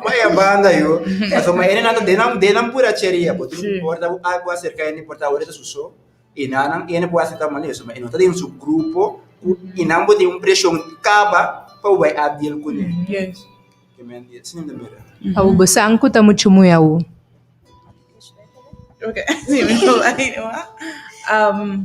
bai a banda yo pasobra hendenan ta den nan buracheria bo tin por ta bo aserka hende por ta ora ta su so i nan hende por hasi ta manera pasobra e no ta den su grupo i nan bo tin un preshon kaba pa bo bai a deal kuné. Awo bo san ku ta muchu muy awo. Ok, sí, mi no bai no. Um,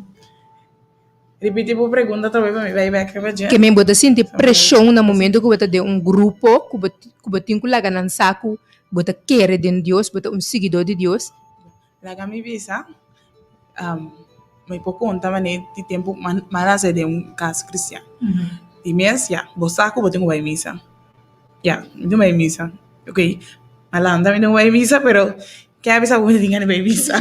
repiti bo pregunta otra vez pa mi bai bek riba dje. Ke men bo ta sinti preshon na momento ku bo ta den un grupo ku bo ku bo tin ku laga nan sa ku bo ta kere den Dios, bo ta un siguidó di Dios. Laga mi bisa, um, mi por konta manera di tempu mi a nase den un kas kristian. Di mes, ya, bo sa ku bo tin ku bai misa. Ya, mi tin bai misa. Ok, mi a lanta mi tin ku bai misa, pero ke a bisa ku mi tin gana di bai misa?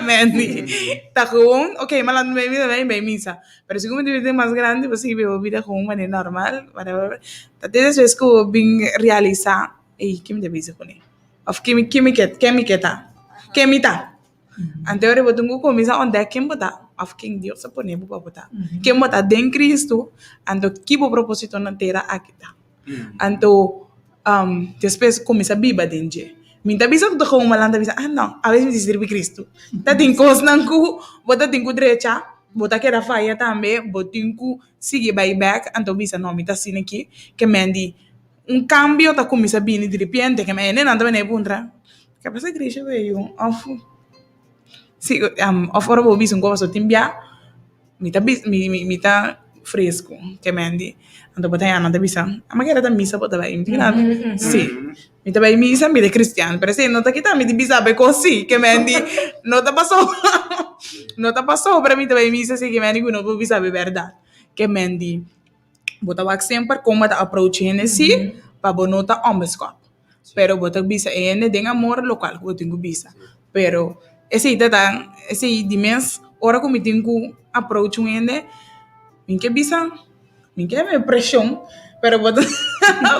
Mandy, ta gewoon, ok, mi a lanta mi bai misa, mi bai misa. Pero segun mi ta bira mas grandi, bo sigui biba bo bida gewoon manera normal, whatever. Ta te despues ku bo bin realisá, ey, ke mi ta bisa kuné? Òf ke mi ke mi ke, ke mi ke ta? Ke mi ta? Anto ora bo tin ku kuminsá ontdek ken bo ta. òf ken Dios a pone bo pa bo ta. Ken bo ta den Cristo, anto ki bo propósito na tera aki ta. Anto despues kuminsá biba den dje. Mi ta bisa ku ta gewoon malanta bisa, ah no, awe mi ta sirbi Cristo. Ta tin kosnan ku bo ta tin ku drecha, bo ta keda faya tambe, bo tin ku sigui bai bèk, anto bisa no mi ta asina aki, ke men di un kambio ta kuminsá bini diripiente, ke men hendenan ta bini puntra, ke pasa Grisha ku e yu? Òf si òf ora bo bisa un kos tin bia. Mi ta bis mi mi mi ta fresku ke men di anto bo ta haña nan ta bisa ama kere ta misa bo ta bai mi ta keda si mi ta bai misa mi ta cristian pero esei no ta kita mi di bisa bo e kos si ke men di no ta paso no ta pasobra mi ta bai misa si ke men di ku no por bisa bo e bèrdat ke men di bo ta wak semper kon bo ta approach hende si pa bo no ta ònbeskòp pero bo ta bisa e hende den amor lokual ku bo tin ku bisa pero esei ta ta esei di mes ora ku mi tin ku approach un hende mi ke bisa mi ke haña preshon pero bo ta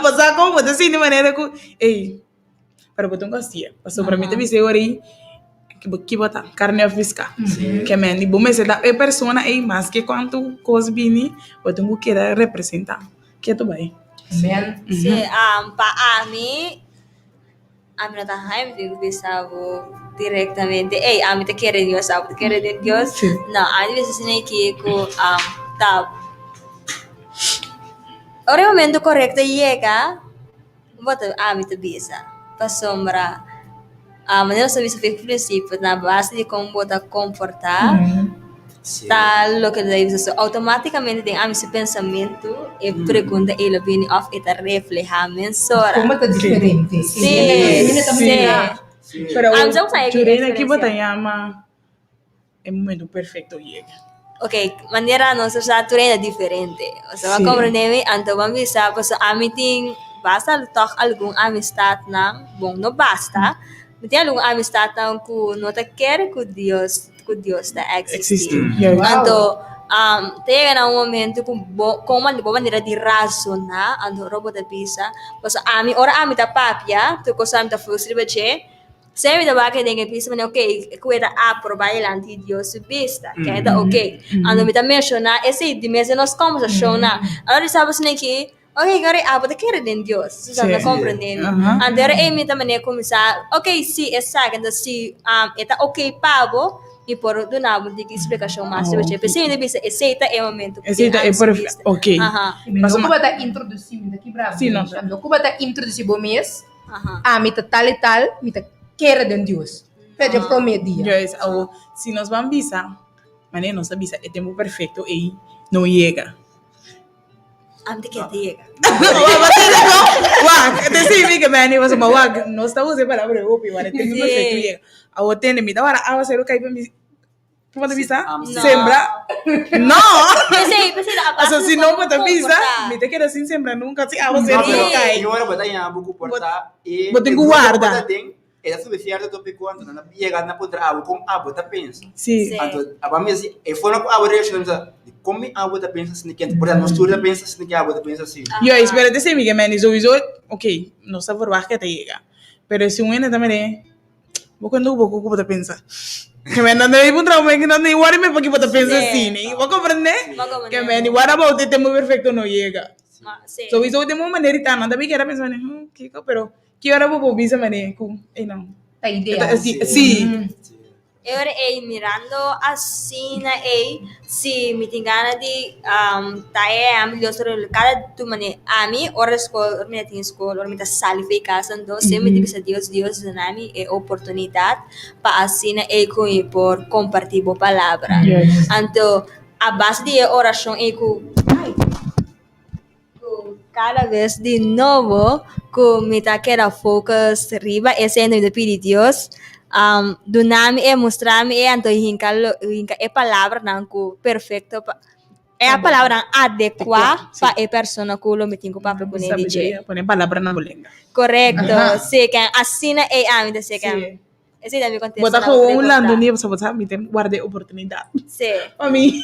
bo sa kon bo ta sinti manera ku ey pero bo tin ku hasié pasobra mi ta bisa e ora ei ki bo ta karne òf piská ke men bo mester ta e persona ei maske kuantu kos bini bo tin ku keda representá. Ke ta bai? Amen. Sí, pa ami, ami no ta haña mi tin ku bisa bo direktamente, ey, ami ta kere Dios, abo ta kere den Dios. Sí. No, ami ta bisa asina aki ku ta ora e momento korekto yega, bo ta ami ta bisa. Pasobra manera nos a bisa for prinsipio, na base di kon bo ta komportá. Ta loke ta bisa so automaticamente den ami su pensamentu e pregunta ei lo bini of e ta refleha mensora. Como ta diferente. Sí, sí. Pero Ami sa usa e Jurena ki bo ta experiencia. yama e momento perfecto yega? Ok, manera nos sa tur hende diferente. Osea, bo a comprende mi? Anto bo a bisa pasobra ami tin basta tog algun amistadnan, bon no basta, mi tin algun amistadnan ku no ta kere ku Dios ku Dios ta eksistí. Anto ta yega na un momento ku bo kon bo manera di rasoná anto ora bo ta bisa pasobra ami ora ami ta papia tur kos ami ta frus riba dje semper mi ta wak den e bista manera ok ku e ta aprobá dilanti di Dios su bista ke ta ok anto mi ta menshoná esei di mes den nos kombersashonnan ora di sa bo esaki. Ok, kore abo ta kere den Dios. Susan ta comprende mi. Anto ora ei mi ta manera cuminsa, ok, si esaki, anto si e ta ok pa bo, mi por duna bo un tiki explicacion mas riba dje. P'esei mi ta bisa esei ta e momento cu Esei tin ta e ami su perfe, bista. ok. Aha. Mi no cuba ta introduci, mi ta kibra Si, no. Mi no cuba ta introduci bo mes, Aha. ami ta tal y tal, mi ta kere den Dios. Te dje prome dia. Juist, awo, si nos ban bisa, manera nos ta bisa e tempo perfecto ei no yega. Antes que te llega. Wak, te si mi que meni was ma wak, no sta usa palabra hopi, maar het tempo perfecto llega. Awo tende mi tawara awa sero kai pa mi Como te bisa? No. Sembra. No. P'esei, p'esei ta O sea, si no bo ta bisa, comportá. mi ta keda sin sembra nunca si awa sero No, pero kai. e ora bo ta yaña bo ku por ta e Bo tin e ku grupo ku bo warda. ta den E ta subi sierto topiko anto nan a yega na puntra abo kon abo ta pensa. Sí. Sí. Anto abo a mester si e forma ku abo reakshoná bisa di kon mi abo ta pensa asina ki anto por ta nos tur ta pensa asina ki abo ta pensa asina. Yo espera te semi ke meni sowieso ok nos ta verwacht ke ta yega pero si un hende ta mene bo kuenta ku bo ku bo ta pensa ke men nan ta puntra bo nan ta worry me paki bo ta pensa Sí. asina bo comprende Bo comprende. ke meni what about e tempo perfecto no yega Ma, sí. sowieso den un manera i ta nan ta bin keda pensa mene hmm kiko pero Ki ora bo por bisa manera ku ei no. Ta ideal. Si. E ora ei mirando asina ei si mi tin gana di ta e ehempel di otro kada tu manera ami ora skol ora mi ta tin skol ora mi ta sali for di kas anto semper mi ta bisa Dios Dios duna mi e oportunidat pa asina ei ku mi por komparti bo palabra anto a base di e orashon ei ku. Ku kada bes di nobo ku mi ta keda focus riba esei mi ta pidi Dios duna mi e mustra mi e anto hinka lo hinka e palabranan ku perfecto pa e palabranan adekua pa e persona ku lo mi tin ku papia kuné di dje. Pone palabra na bo lenga. Korekto, si ken asina ei ami ta seken. Esei ta mi Bo kontesta ta na bo gewoon pregunta. landa un dia pasobra bo sa mi ta warda e oportunidat. Sí. Pa mi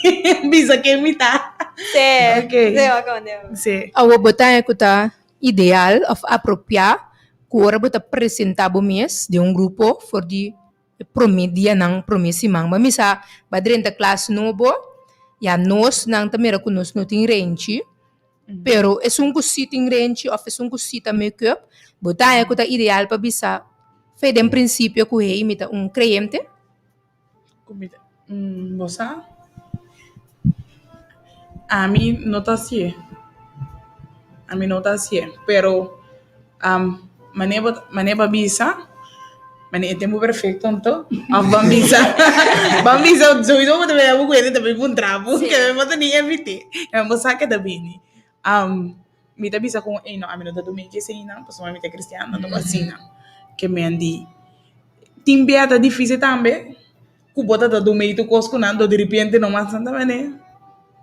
bisa ken mi ta. Sí. Ok. Sí, bo konde. Sí. Awor bo ta haña ku ta ideal òf apropiá ku ora bo ta presentá bo mes den un grupo for di. E promé dianan, promé siman. Bo a misa bo a drenta klas nobo, ya nos nan ta mira ku nos no tin renchi, pero esun ku sí tin renchi òf esun ku sí ta make-up, bo ta haña ku ta ideal pa bisa fe den prinsipio ku hey mi ta un kreyente? Bo sa? Ami no ta hasié. Ami no ta hasié, pero manera bo manera bo a bisa, manera e tempu perfecto anto, of ban bisa ban bisa souiso bo ta bira bo kuenta ta bin puntra bo, ke bo ta ni evit'é, bo sa ke ta bini. Mi ta bisa ku ey no, ami no ta dumi ki eseinan pasobra mi ta cristiano, no ta asina ke men di. Tin bia ta dificil tambe ku bo ta ta dumi tur kos ku nan, diripiente no mas nan ta mane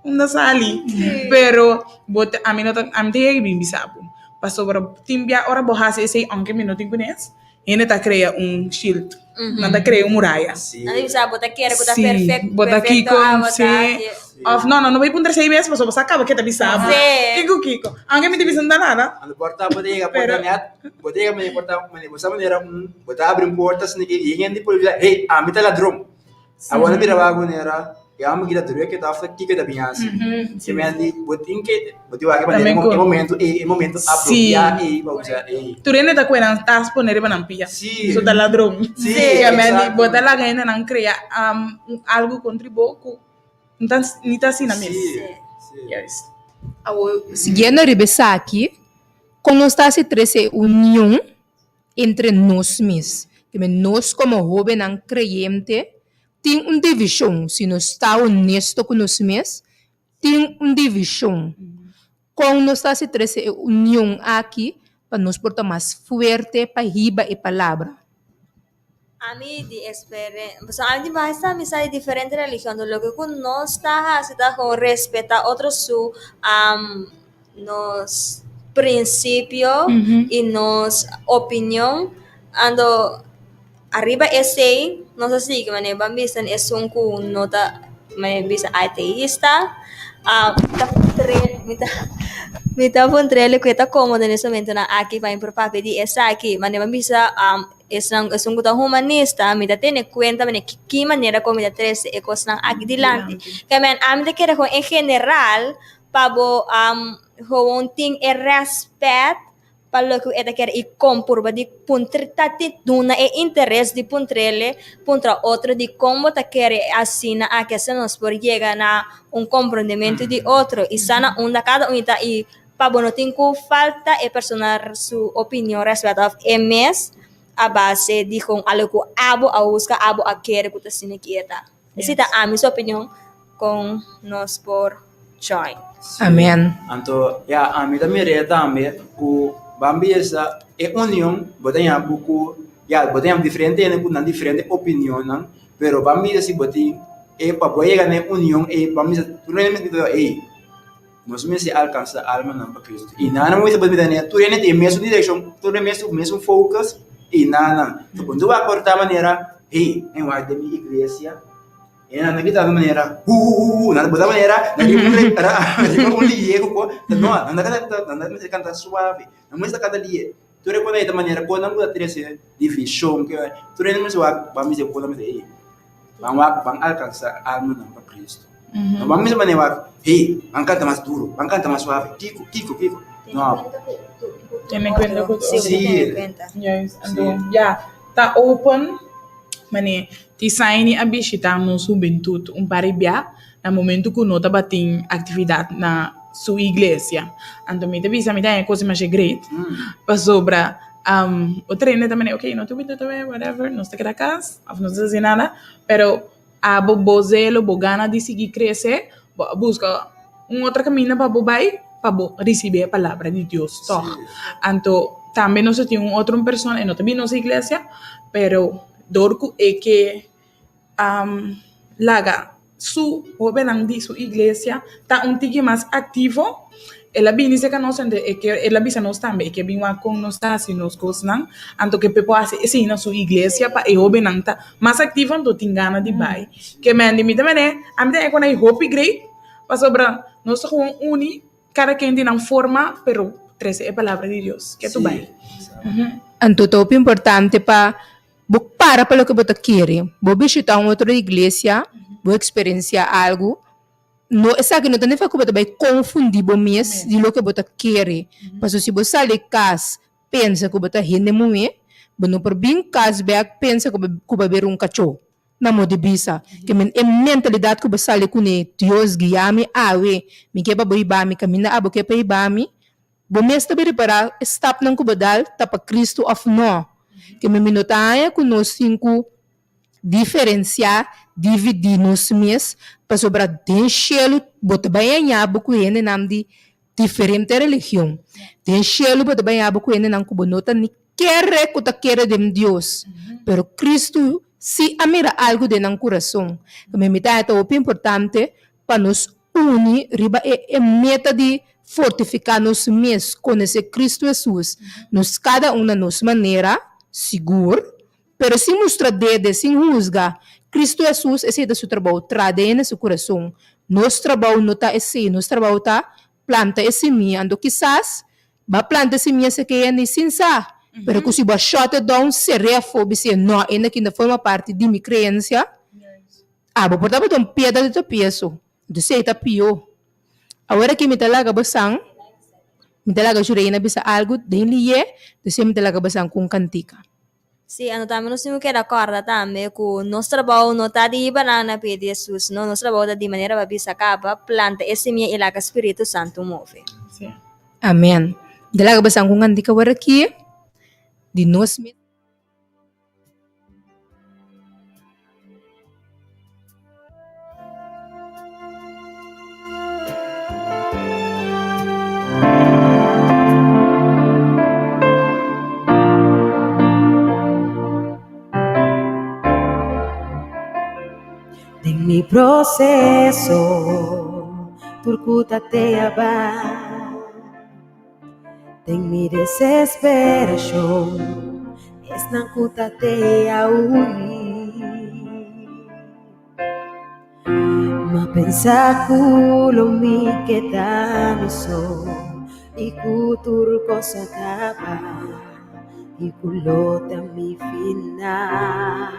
unda sali. Pero bo ta ami no ta ami ta yega bin bisa bo pasobra tin bia ora bo hasi esei aunke mi no tin kunes hende ta krea un shield, nan ta krea un muraya. Nan ta bisa bo ta kere ku ta Sí, perfecto bo ta perfecto kiko, abo ta sí. Of no, no, no bai puntra esei mes pasobra bo sa kaba ke ta bisa bo. Sí. Kiko kiko. Aunke mi ta bisa no ta nada. Anto por ta bo ta yega porta Pero net, bo ta yega manera porta manera bo sa manera un bo ta abri un porta asina ke y hende por bisa hey ami ta ladron. Awor a bira wak manera e homber kita druk e ta kiko e ta bin hasi. Sí. Ke men di bo tin ke bo tin wak e manera También e ku momento ei e momento Sí. apropiá ei pa usa ei. Tur hende ta kue nan tas pone riba nan pia. Sí. So ta ladron. Sí, Ke men di bo ta exacto. laga hendenan krea un algu kontra bo ku no ta ni ta asina mes. Sí, sí. Juist. Awor, siguiendo riba esaki, kon nos ta hasi trese e union entre nos mes? Te nos komo hóbennan kreyente tin un divishon, si nos ta honesto ku nos mes, tin un divishon. Kon nos ta hasi trese e union aki pa nos por ta mas fuerte pa hiba e palabra? Ami di eksperen, pasobra ami tin basta amistad di diferente religion, enton loke ku nos ta hasi ta kon respetá otro su nos prinsipio i nos opinion, anto ariba esei nos a sigui manera ban bisa esun ku no ta manera bisa ateista ta puntr'é mi ta mi ta puntr'é loke ta komodo na es momentonan aki pa mi por papia di esaki manera ban bisa Esnan esun ku ta humanista, mi ta tene kuenta manera ki ki manera ku mi ta trese e kosnan aki dilanti. Ke men ami ta kere kon en general pa bo gewoon tin e rèspèt pa loke ku e ta kere i kon purba di puntra ta ti duna e interes di puntr'ele puntra otro di kon bo ta kere asina aki asina nos por yega na un komprondementu di otro i sa na unda kada un ta i Pa bo no tin ku falta e persona su opinion respecto of e mes a base di kon algo ku abo a huska, abo a kere ku ta asina ki e ta. Esei ta ami su opinion kon nos por join. Amen. Anto ya ami ta mir'é tambe ku ban bisa e union bo ta yaña bo ku ya bo ta yaña diferente hende ku nan diferente opinionnan pero ban bisa si bo tin e pa bo yega na e union ei ban bisa tur hende mester bisa ey Nos mester alkansa almanan pa Kristu. I nan nan mester por mira tur hende tin e mesun direkshon, tur e mesun mesun focus i nan nan. So ku wak por ta manera, hey, mi wak den mi iglesia, e nan ta gritando manera hu hu hu hu, nan ta bota manera nan riba un riba un liye ku ko, no, nan ta kanta nan mester kanta suave, nan mester kanta liye. Tur e kos ei ta manera ku nan ku ta trese divishon, tur hende mester wak ban bisa ku nan mester hey. Ban wak, ban alkansa almanan pa Kristu. No ban mester manera wak, hey, ban kanta mas duru, ban kanta mas suave, kiko, kiko, kiko. No. Tene kuenta ku Sí, Sí. tene kuenta. Juist, anto ya, ta open, mane Tisaini a bishita nos hubentut un par di bia na momento ku no tabatin aktividat na su iglesia. Anto mi ta bisa mi ta haña kos masha great, pasobra Otro hende ta mende, ok, no ta wita ta wea, whatever, nos ta keda kas, of no ta hasi nada, pero abo bo zelo, bo gana di sigui krese, bo a buska un otro kaminda pa bo bai, pa bo risibí e palabra di Dios tòg. Anto, tambe nos a tin un otro persona, e no ta bini nos iglesia, pero dor ku e ke laga su hóbennan di su iglesia ta un tiki mas aktivo, el a bini serka nos anto e ke el a bisa nos tambe e ke bin wak kon nos ta hasi nos kosnan, anto ke por hasi esei na su iglesia pa e hóbennan ta mas aktivo anto tin gana di bai. Ke men di mi ta manera, ami ta haña ku nan hopi great pasobra nos ta gewoon uni kada ken di nan forma pero trese e palabra di Dios ke tu bai. Anto ta hopi importante pa. Bo para pa loke bo ta kere. Bo bishita un otro iglesia, bo eksperensiá algu. No, esaki no ta nifiká ku bo ta bai konfundí bo mes di loke bo ta kere. Pasobra si bo sali kas pensa ku bo ta hende muhé, bo no por bin kas bèk pensa ku bo a bira un kachó. Na mo di bisa, ke men e mentalidat ku bo sali kuné, Dios guia mi awe, mi ke pa bo hiba mi kaminda abo ke pa hiba mi, bo mes ta bai ripará e stapnan ku bo dal ta pa Kristu òf nò. Ke men mi no ta haña ku nos tin ku diferensiá, dividí nos mes, pasobra den shelu bo ta bai haña bo ku hendenan di diferente religion. Den shelu bo ta bai haña bo ku hendenan ku bo no ta ni kere ku ta kere den Dios, pero Kristu sí a mira algu den nan kurason. Tambe mi ta haña ta hopi importante pa nos uni riba e e meta di fortifiká nos mes, konosé Kristu Hesus, nos kada un na nos manera, sigur, pero sin mustra dede, sin husga. Kristu Hesus, esei ta su trabou, traha den hende su kurason. Nos trabou no ta esei, nos trabou ta planta e simia. Anto kisas Bo a planta simia seke hende i sin sa, pero ku si bo a shut it down ser'é afó bis'é no, hende aki no forma parti di mi kreensia, abo por tabata un piedra di tropieso, entonces esei ta pió. Awor aki mi ta laga bo san, mi ta laga Jureina bisa algu den lié, despues mi ta laga bo san ku un kantika. Sí, anto tambe nos tin ku keda kòrda tambe ku nos trabou no ta di hiba nan na pie di Hesus, no, nos trabou ta di manera pa bisa kaba, planta e simia i laga Spiritu Santu move. Sí. Amen. De laga basan ku kantika awor aki di nos mes. Den mi proceso tur ku ta te a bai Den mi desesperacion esnan ku ta te a hui Ma pensa ku lo mi keda mi so i ku tur kos a kaba i ku lo ta mi final.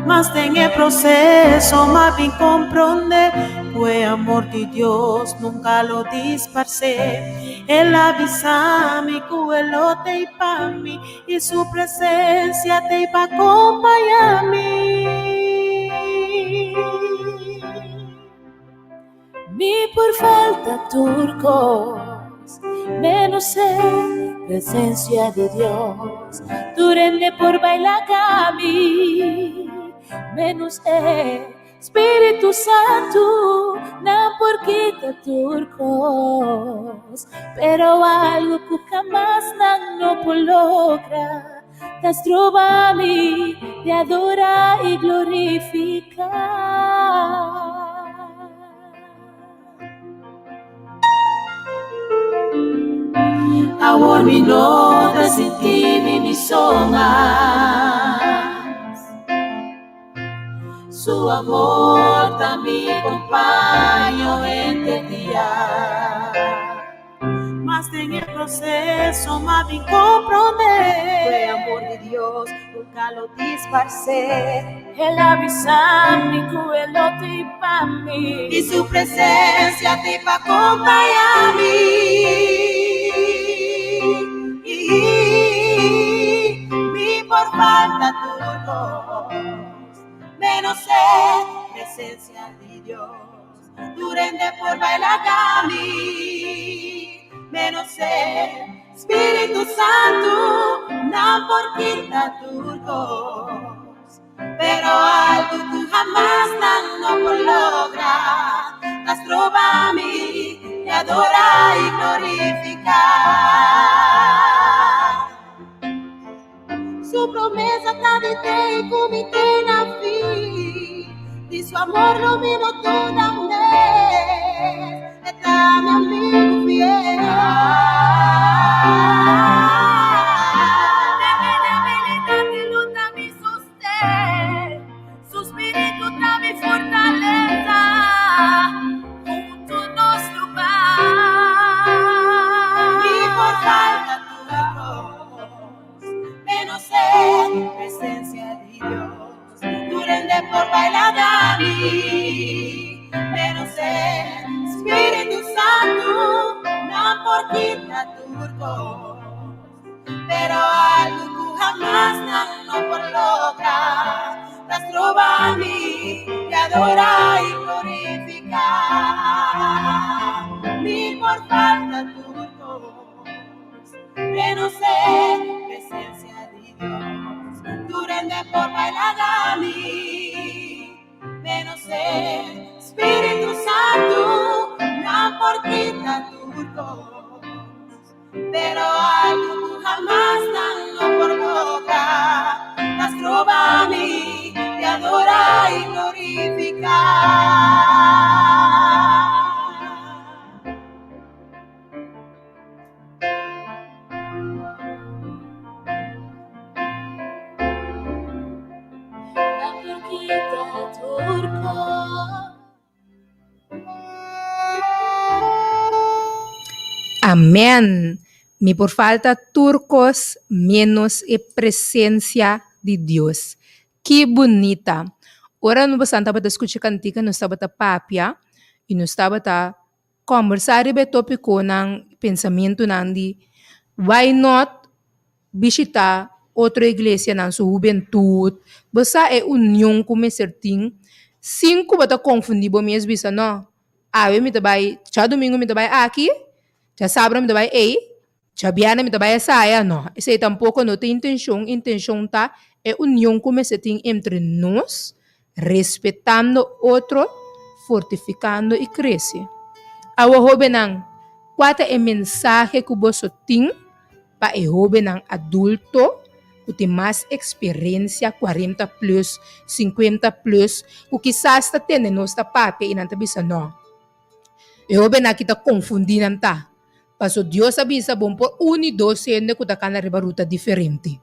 Mas den e proseso m'a bin komprondé ku e amor di Dios nunka lo disparsé. El a bisa mi ku e lo t'ei pa mi i su presensia t'ei pa kompañá mi. Mi por falta tur kos, menos e presencia di Dios. Tur hende por baila kami, menos e Spiritu Santu. Nan por kita tur kos, pero algo ku hamas nan no por logra, ta stroba mi di adora i glorifiká. Awor mi no ta sinti mi mi so mas. Su amor ta mi kompaño henter dia. Mas den e proseso m'a bin komprondé. Ku e amor di Dios nunka lo disparsé. El a bisa mi ku e lo t'ei pa mi. I su presensia t'ei pa kompañá mi. Mi por falta tur kos, menos e presensia di Dios. Tur hende por baila kami, menos e Spiritu Santu, nan por kita tur kos. Pero algu ku hamas nan no por logra, ta stroba mi di adora i glorifiká. Su promesa ta di te i ku mi te na fin. Di su amor lo mi no duda un mes. E ta mi amigu fiel. Den mi debilidat e lo ta mi sosten. Su spiritu ta mi fortalesa. Huntu nos lo bai. Mi por falta tur kos. bai laga mi. Menos e Spiritu Santu nan por kita tur kos. Pero algu ku hamas nan no por logra ta stroba mi di adora i glorifiká. Mi por falta tur kos, menos e presensia di Dios. Tur hende por bai laga mi, menos e Spiritu Santu nan por kita tur kos. Pero algu ku hamas nan no por logra ta stroba mi di adora i glorifiká. Nan por kita tur kos. Amen! Mi por falta tur kos menos e presencia di Dios. Ki bunita! Ora nos bosan tabata skucha kantika nos tabata papia i nos tabata kòmbersá riba e tópikonan, pensamentunan di why not bishitá otro iglesianan su hubentut. Bo sa e union ku mester tin sin ku bo ta konfundí bo mes bisa no, awe mi ta bai, djadumingu mi ta bai aki, djasabra mi ta bai ei, djabièrnè mi ta bai esaya. No, esei tampoko no ta intenshon. Intenshon ta e union ku mester tin entre nos, respetando otro, fortifikando i krese. Awe hóbennan, kua ta e mensahe ku boso tin pa e hóbennan adulto ku tin mas eksperensia, kuarenta plus, sinkuenta plus, ku kisas ta tende nos ta papia i nan ta bisa no. E hóbennan aki ta konfundí nan ta, paso Dios a bisa bon por uni dos hende ku ta kana riba ruta diferente.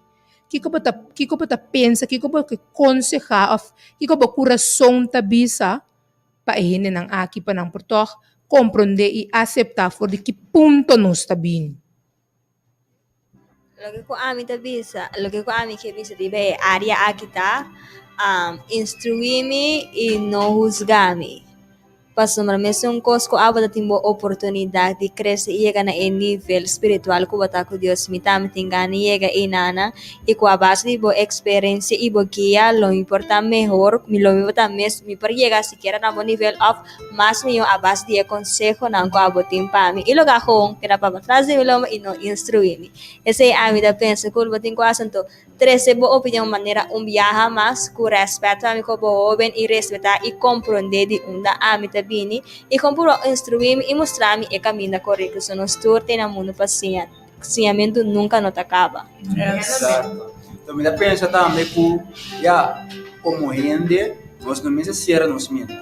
Kiko bo ta kiko bo ta pensa, kiko bo ke konsehá òf kiko bo kurason ta bisa pa e hendenan aki pa nan por tòg komprondé i aseptá for di ki punto nos ta bini? Loke ku ami ta bisa, loke ku ami ke bisa riba e área aki ta, instruí mi i no husga mi. Pasobra mesun kos ku abo ta tin bo oportunidat di krese i yega na e nivel spiritual ku bo ta ku Dios, mi tambe tin gana di yega einana i ku a base di bo eksperensia i bo guia lo mi por ta mehor, mi lo mi por ta mes, mi por yega sikiera na bo nivel òf mas mihó a base di e konsehonan ku abo tin pa mi. I loke a gewoon keda papia tras di mi lomba i no instruí mi. Esei ami ta pensa ku bo tin ku hasi anto. Trese bo opinion manera un biaha mas ku rèspèt pa mi komo hóben i respetá i komprondé di unda ami ta bini i kon por instruí mi i mustra mi e kaminda korekto. So nos tur ta na mundu pa siña. Siñamentu nunka no ta kaba. Exacto. Enton mi ta pensa tambe ku ya komo hende nos no mester sera nos mente.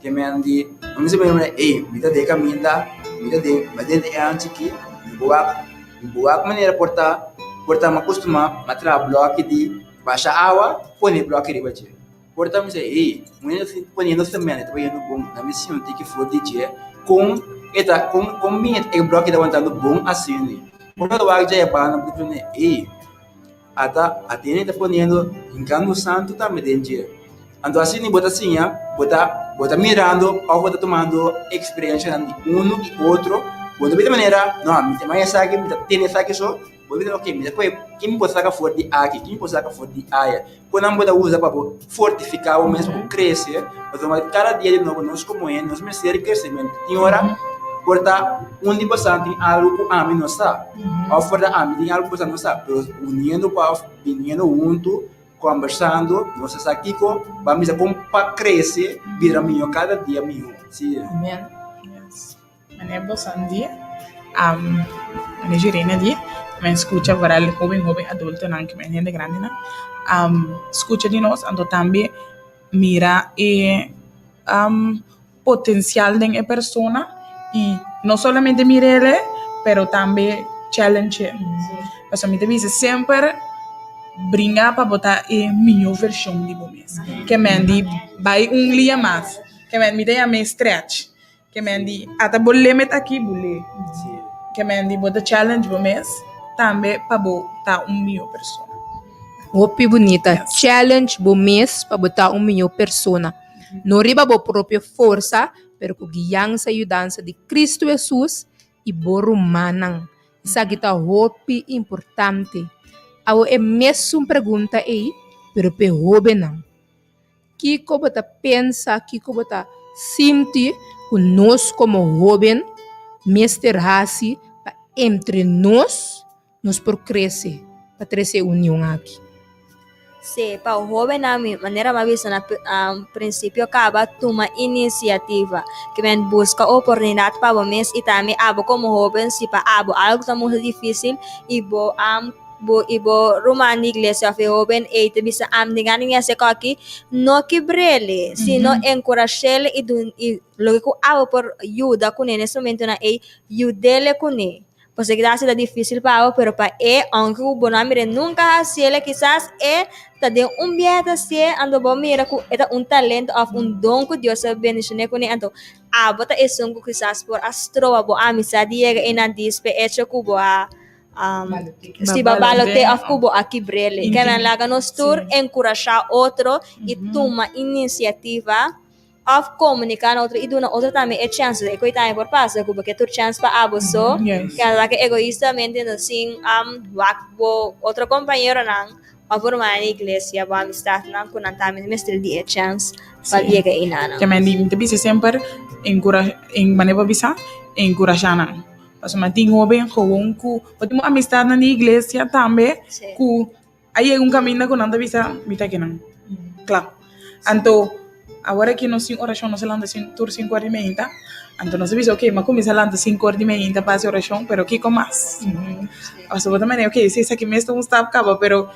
Ke men di no mester pensa ey mi ta den e kaminda, mi ta den mi ta den e anchi aki, mi bo wak mi bo wak manera por ta por ta mi a kustumá mi a traha blòki di basha awa pone blòki riba dje. Por ta mi bisa ey un hende ta poniendo semènt e ta bayendo bon nan mi sinti ki for di dje kon e ta kon kon mi e blòki ta wantando bon asina. Por ta wak dje banda bo ta pone ey. Ata atende ta poniendo hinkando santu tambe den dje. Anto asina bo ta siña, bo ta bo ta mirando òf bo ta tumando eksperenshanan di unu i otro, bo no bira manera, no, mi ta maya esaki, mi ta tene esaki so, bo bira ok, mi ta kohe kin mi por saka for di aki, kin mi por saka for di aya, kon nan bo ta usa pa bo fortifiká bo mes, pa bo krese, pasobra kada dia di nobo nos komo hende nos mester kresementu. Tin ora por ta un di boso tin algu ku ami no sa. Of por ta ami tin algu ku boso no sa, pero uniendo pa of biniendo huntu, kombersando, nos a sa kiko ban bisa kon pa krese bira mihó kada dia mihó. Si. Amen. Yes. Mane boso di, mane Jirena di, men skucha vooral hoben hoben adultonan ku men hende grandinan, skucha di nos anto tambe mira e potencial den e persona y no solamente mirele pero tambe challenge pasobra mi ta bisa semper bringa pa bo ta e miho version di bo mes ke men di bai un lia mas ke men mi ta yama e stretch ke men di ata bo limit aki bo le ke men di bo ta challenge bo mes tambe pa bo ta un miho persona. Hopi bunita. Challenge bo mes pa bo ta un mihó persona. No riba bo propio forsa, pero ku guiansa i yudansa di Kristu Hesus i bo rumannan. Esaki ta hopi importante. Awo e mesun pregunta ei, pero p'e hóbennan. Kiko bo ta pensa, kiko bo ta sinti ku nos komo hóben mester hasi pa entre nos nos por krese, pa trese e union aki? Sí, pa hóbennan mi manera mi a bisa na prinsipio kaba tuma inisiativa, ke men buska oportunidat pa bo mes i tambe abo komo hóben si pa abo algu ta muchu difísil i bo bo i bo ruman di iglesia òf e hóben ei ta bisa ami tin gana di hasi esaki, no kibr'el, sino enkurash'el i dun i loke ku abo por yuda kuné na e momentunan ei yud'el kuné. Pasobra kisas ta difísil pa abo, pero pa e, ounke ku bo no a mir'é nunka hasiel, kisas e ta den un biahe ta hasié, anto bo mira ku e ta un talento òf un don ku Dios a bendishoné kuné, anto abo ta esun ku kisas por a stroba bo amistat di yega einan dis p'e echo ku bo a si bo a baloté òf ku bo a kibr'el. Kèmen laga nos tur enkurashá otro i tuma inisiativa. Of komuniká na otro i duna otro tambe e chèns. E koi tambe por pasa ku bo ke tur chèns pa abo so. Ke a wak egoistamente no sin wak bo otro kompañeronan òf bo rumannan di iglesia, bo amistatnan ku nan tambe mester di e chèns pa yega einanan. Ke men mi ta bisa semper enkura manera bo bisa enkurashá nan. Pasobra tin hoben gewoon ku bo tin bo amistatnan di iglesia tambe ku A yega un kaminda ku nan ta bisa, Mi ta kinan. Kla. Anto, awor aki nos tin orashon, nos a lanta tur sinku or di meinta. Anto nos a bisa, ok, mi a kuminsá lanta sinku or di meinta pa hasi orashon, pero kiko mas? Pasobra bo ta manera, ok, si esaki mes ta un stap kaba, pero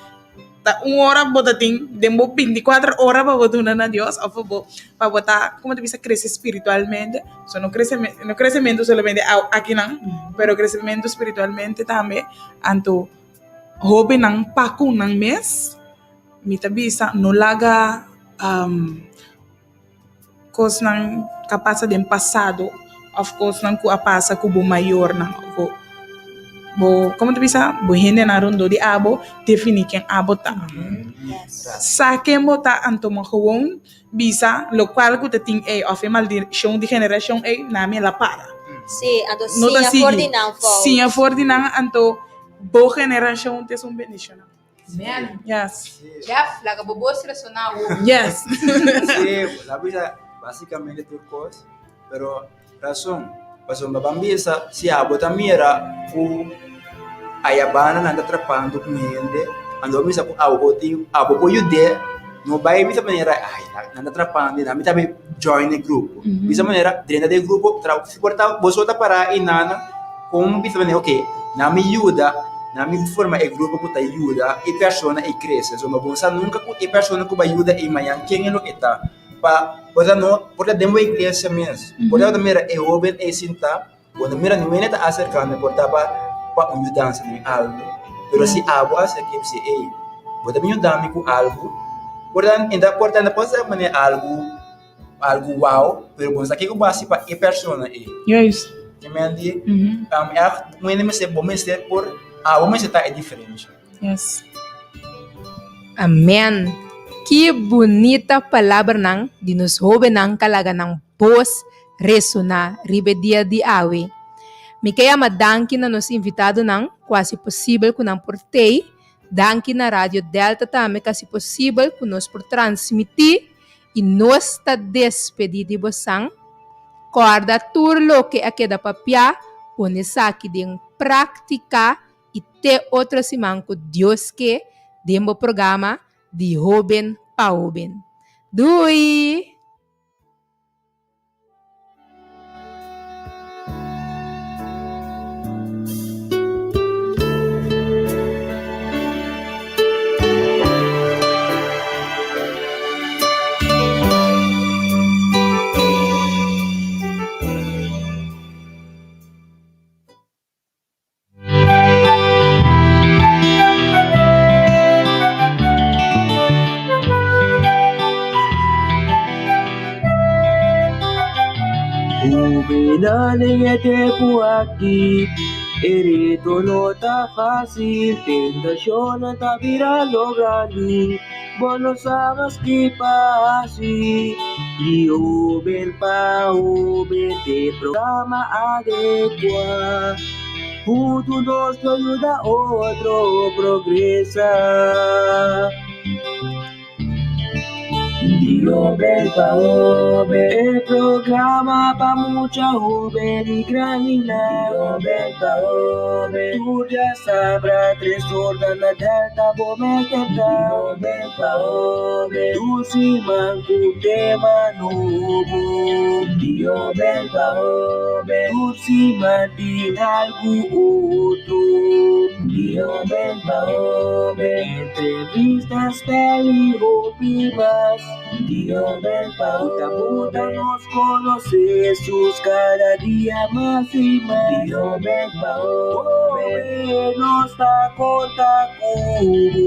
ta un ora bo ta tin den bo binti kuater ora pa bo duna na Dios òf pa bo pa bo ta, komo ta bisa, krese spiritualmente. So no no kresementu solamente akinan, pero kresementu spiritualmente tambe. Anto. Hóbennan pa ku nan mes, mi ta bisa no laga kosnan ku a pasa den pasado òf kosnan ku a pasa ku bo mayornan òf bo komo ta bisa bo hendenan rondó di abo definí ken abo ta. Sa ken bo ta anto bo gewoon bisa lokual ku ta tin ei òf e maldishon di generashon ei na mi el a para. Sí, anto siña for di nan fout. Siña for di nan anto. Bo generacion ta esun bendicioná. Amen. Yes. Jeff, laga bo bos resoná awor. Yes. Sí, la bisa básicamente tur cos, pero razón, pasobra ban bisa si abo ta mira cu ayabana nan ta trapando cu hende, anto bo bisa cu abo por tin, abo por yud'é, no bay bisa manera ay nan ta trapando y ami tambe join e grupo, bisa manera drenta den e grupo, si por ta bo so ta para eynan. Kon bisa manera ok, nan mi yuda, nan mi forma e grupo ku ta yuda e persona ei krese. So no bo sa nunka ku e persona ku bo a yuda ei mañan ken e lo e ta. Pa por ta no por ta den bo iglesia mes, por ta bo ta mira e hoben ei sintá, bo no mira niun hende ta aserkando por ta pa pa un yudansa den algu. Pero si abo a aserka i bisa ei, bo ta bin yuda mi ku algu, por ta por ta por ta manera algu. Algu wow, pero bo no sa kiko bo hasi pa e persona ei. Juist. Te men di, echt, un hende mester, bo mester por, abo mester ta e diferensha. Yes. Amen. Ki bunita palabranan di nos hobennan ka laga nan bos resoná riba e dia di awe. Mi ke yama danki na nos invitadonan ku hasi posibel ku nan por tei. Danki na Radio Delta tambe ku hasi posibel ku nos por transmití I nos ta despedí di bosan. Kòrda tur loke a keda papiá, pone esaki den práktika i te otro siman ku Dios ke den bo programa di Hóben pa Hóben. Dui! Hubennan den e tempu aki. E reto no ta fásil, tentashon ta birando grandi. Bo no sa mas ki pa hasi. Di hóben pa hóben, e programa adekuá. Huntu nos ta yuda otro progresá. Di hóben pa hóben, e programa pa mucha hóben i grandi. Di hóben pa hóben, tur djasabra, 3 or na Delta bo mester ta. Di hóben pa hóben, tur siman ku tema nobo. Di hóben pa hóben, tur siman tin algu otro. Di hóben pa hóben, entrevista, stèl i hopi mas. Di hóben pa hóben, nos konosé Jesus kada dia mas i mas. Di hóben pa hóben, nos ta konta ku bo.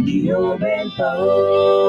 Di hóben pa hóben.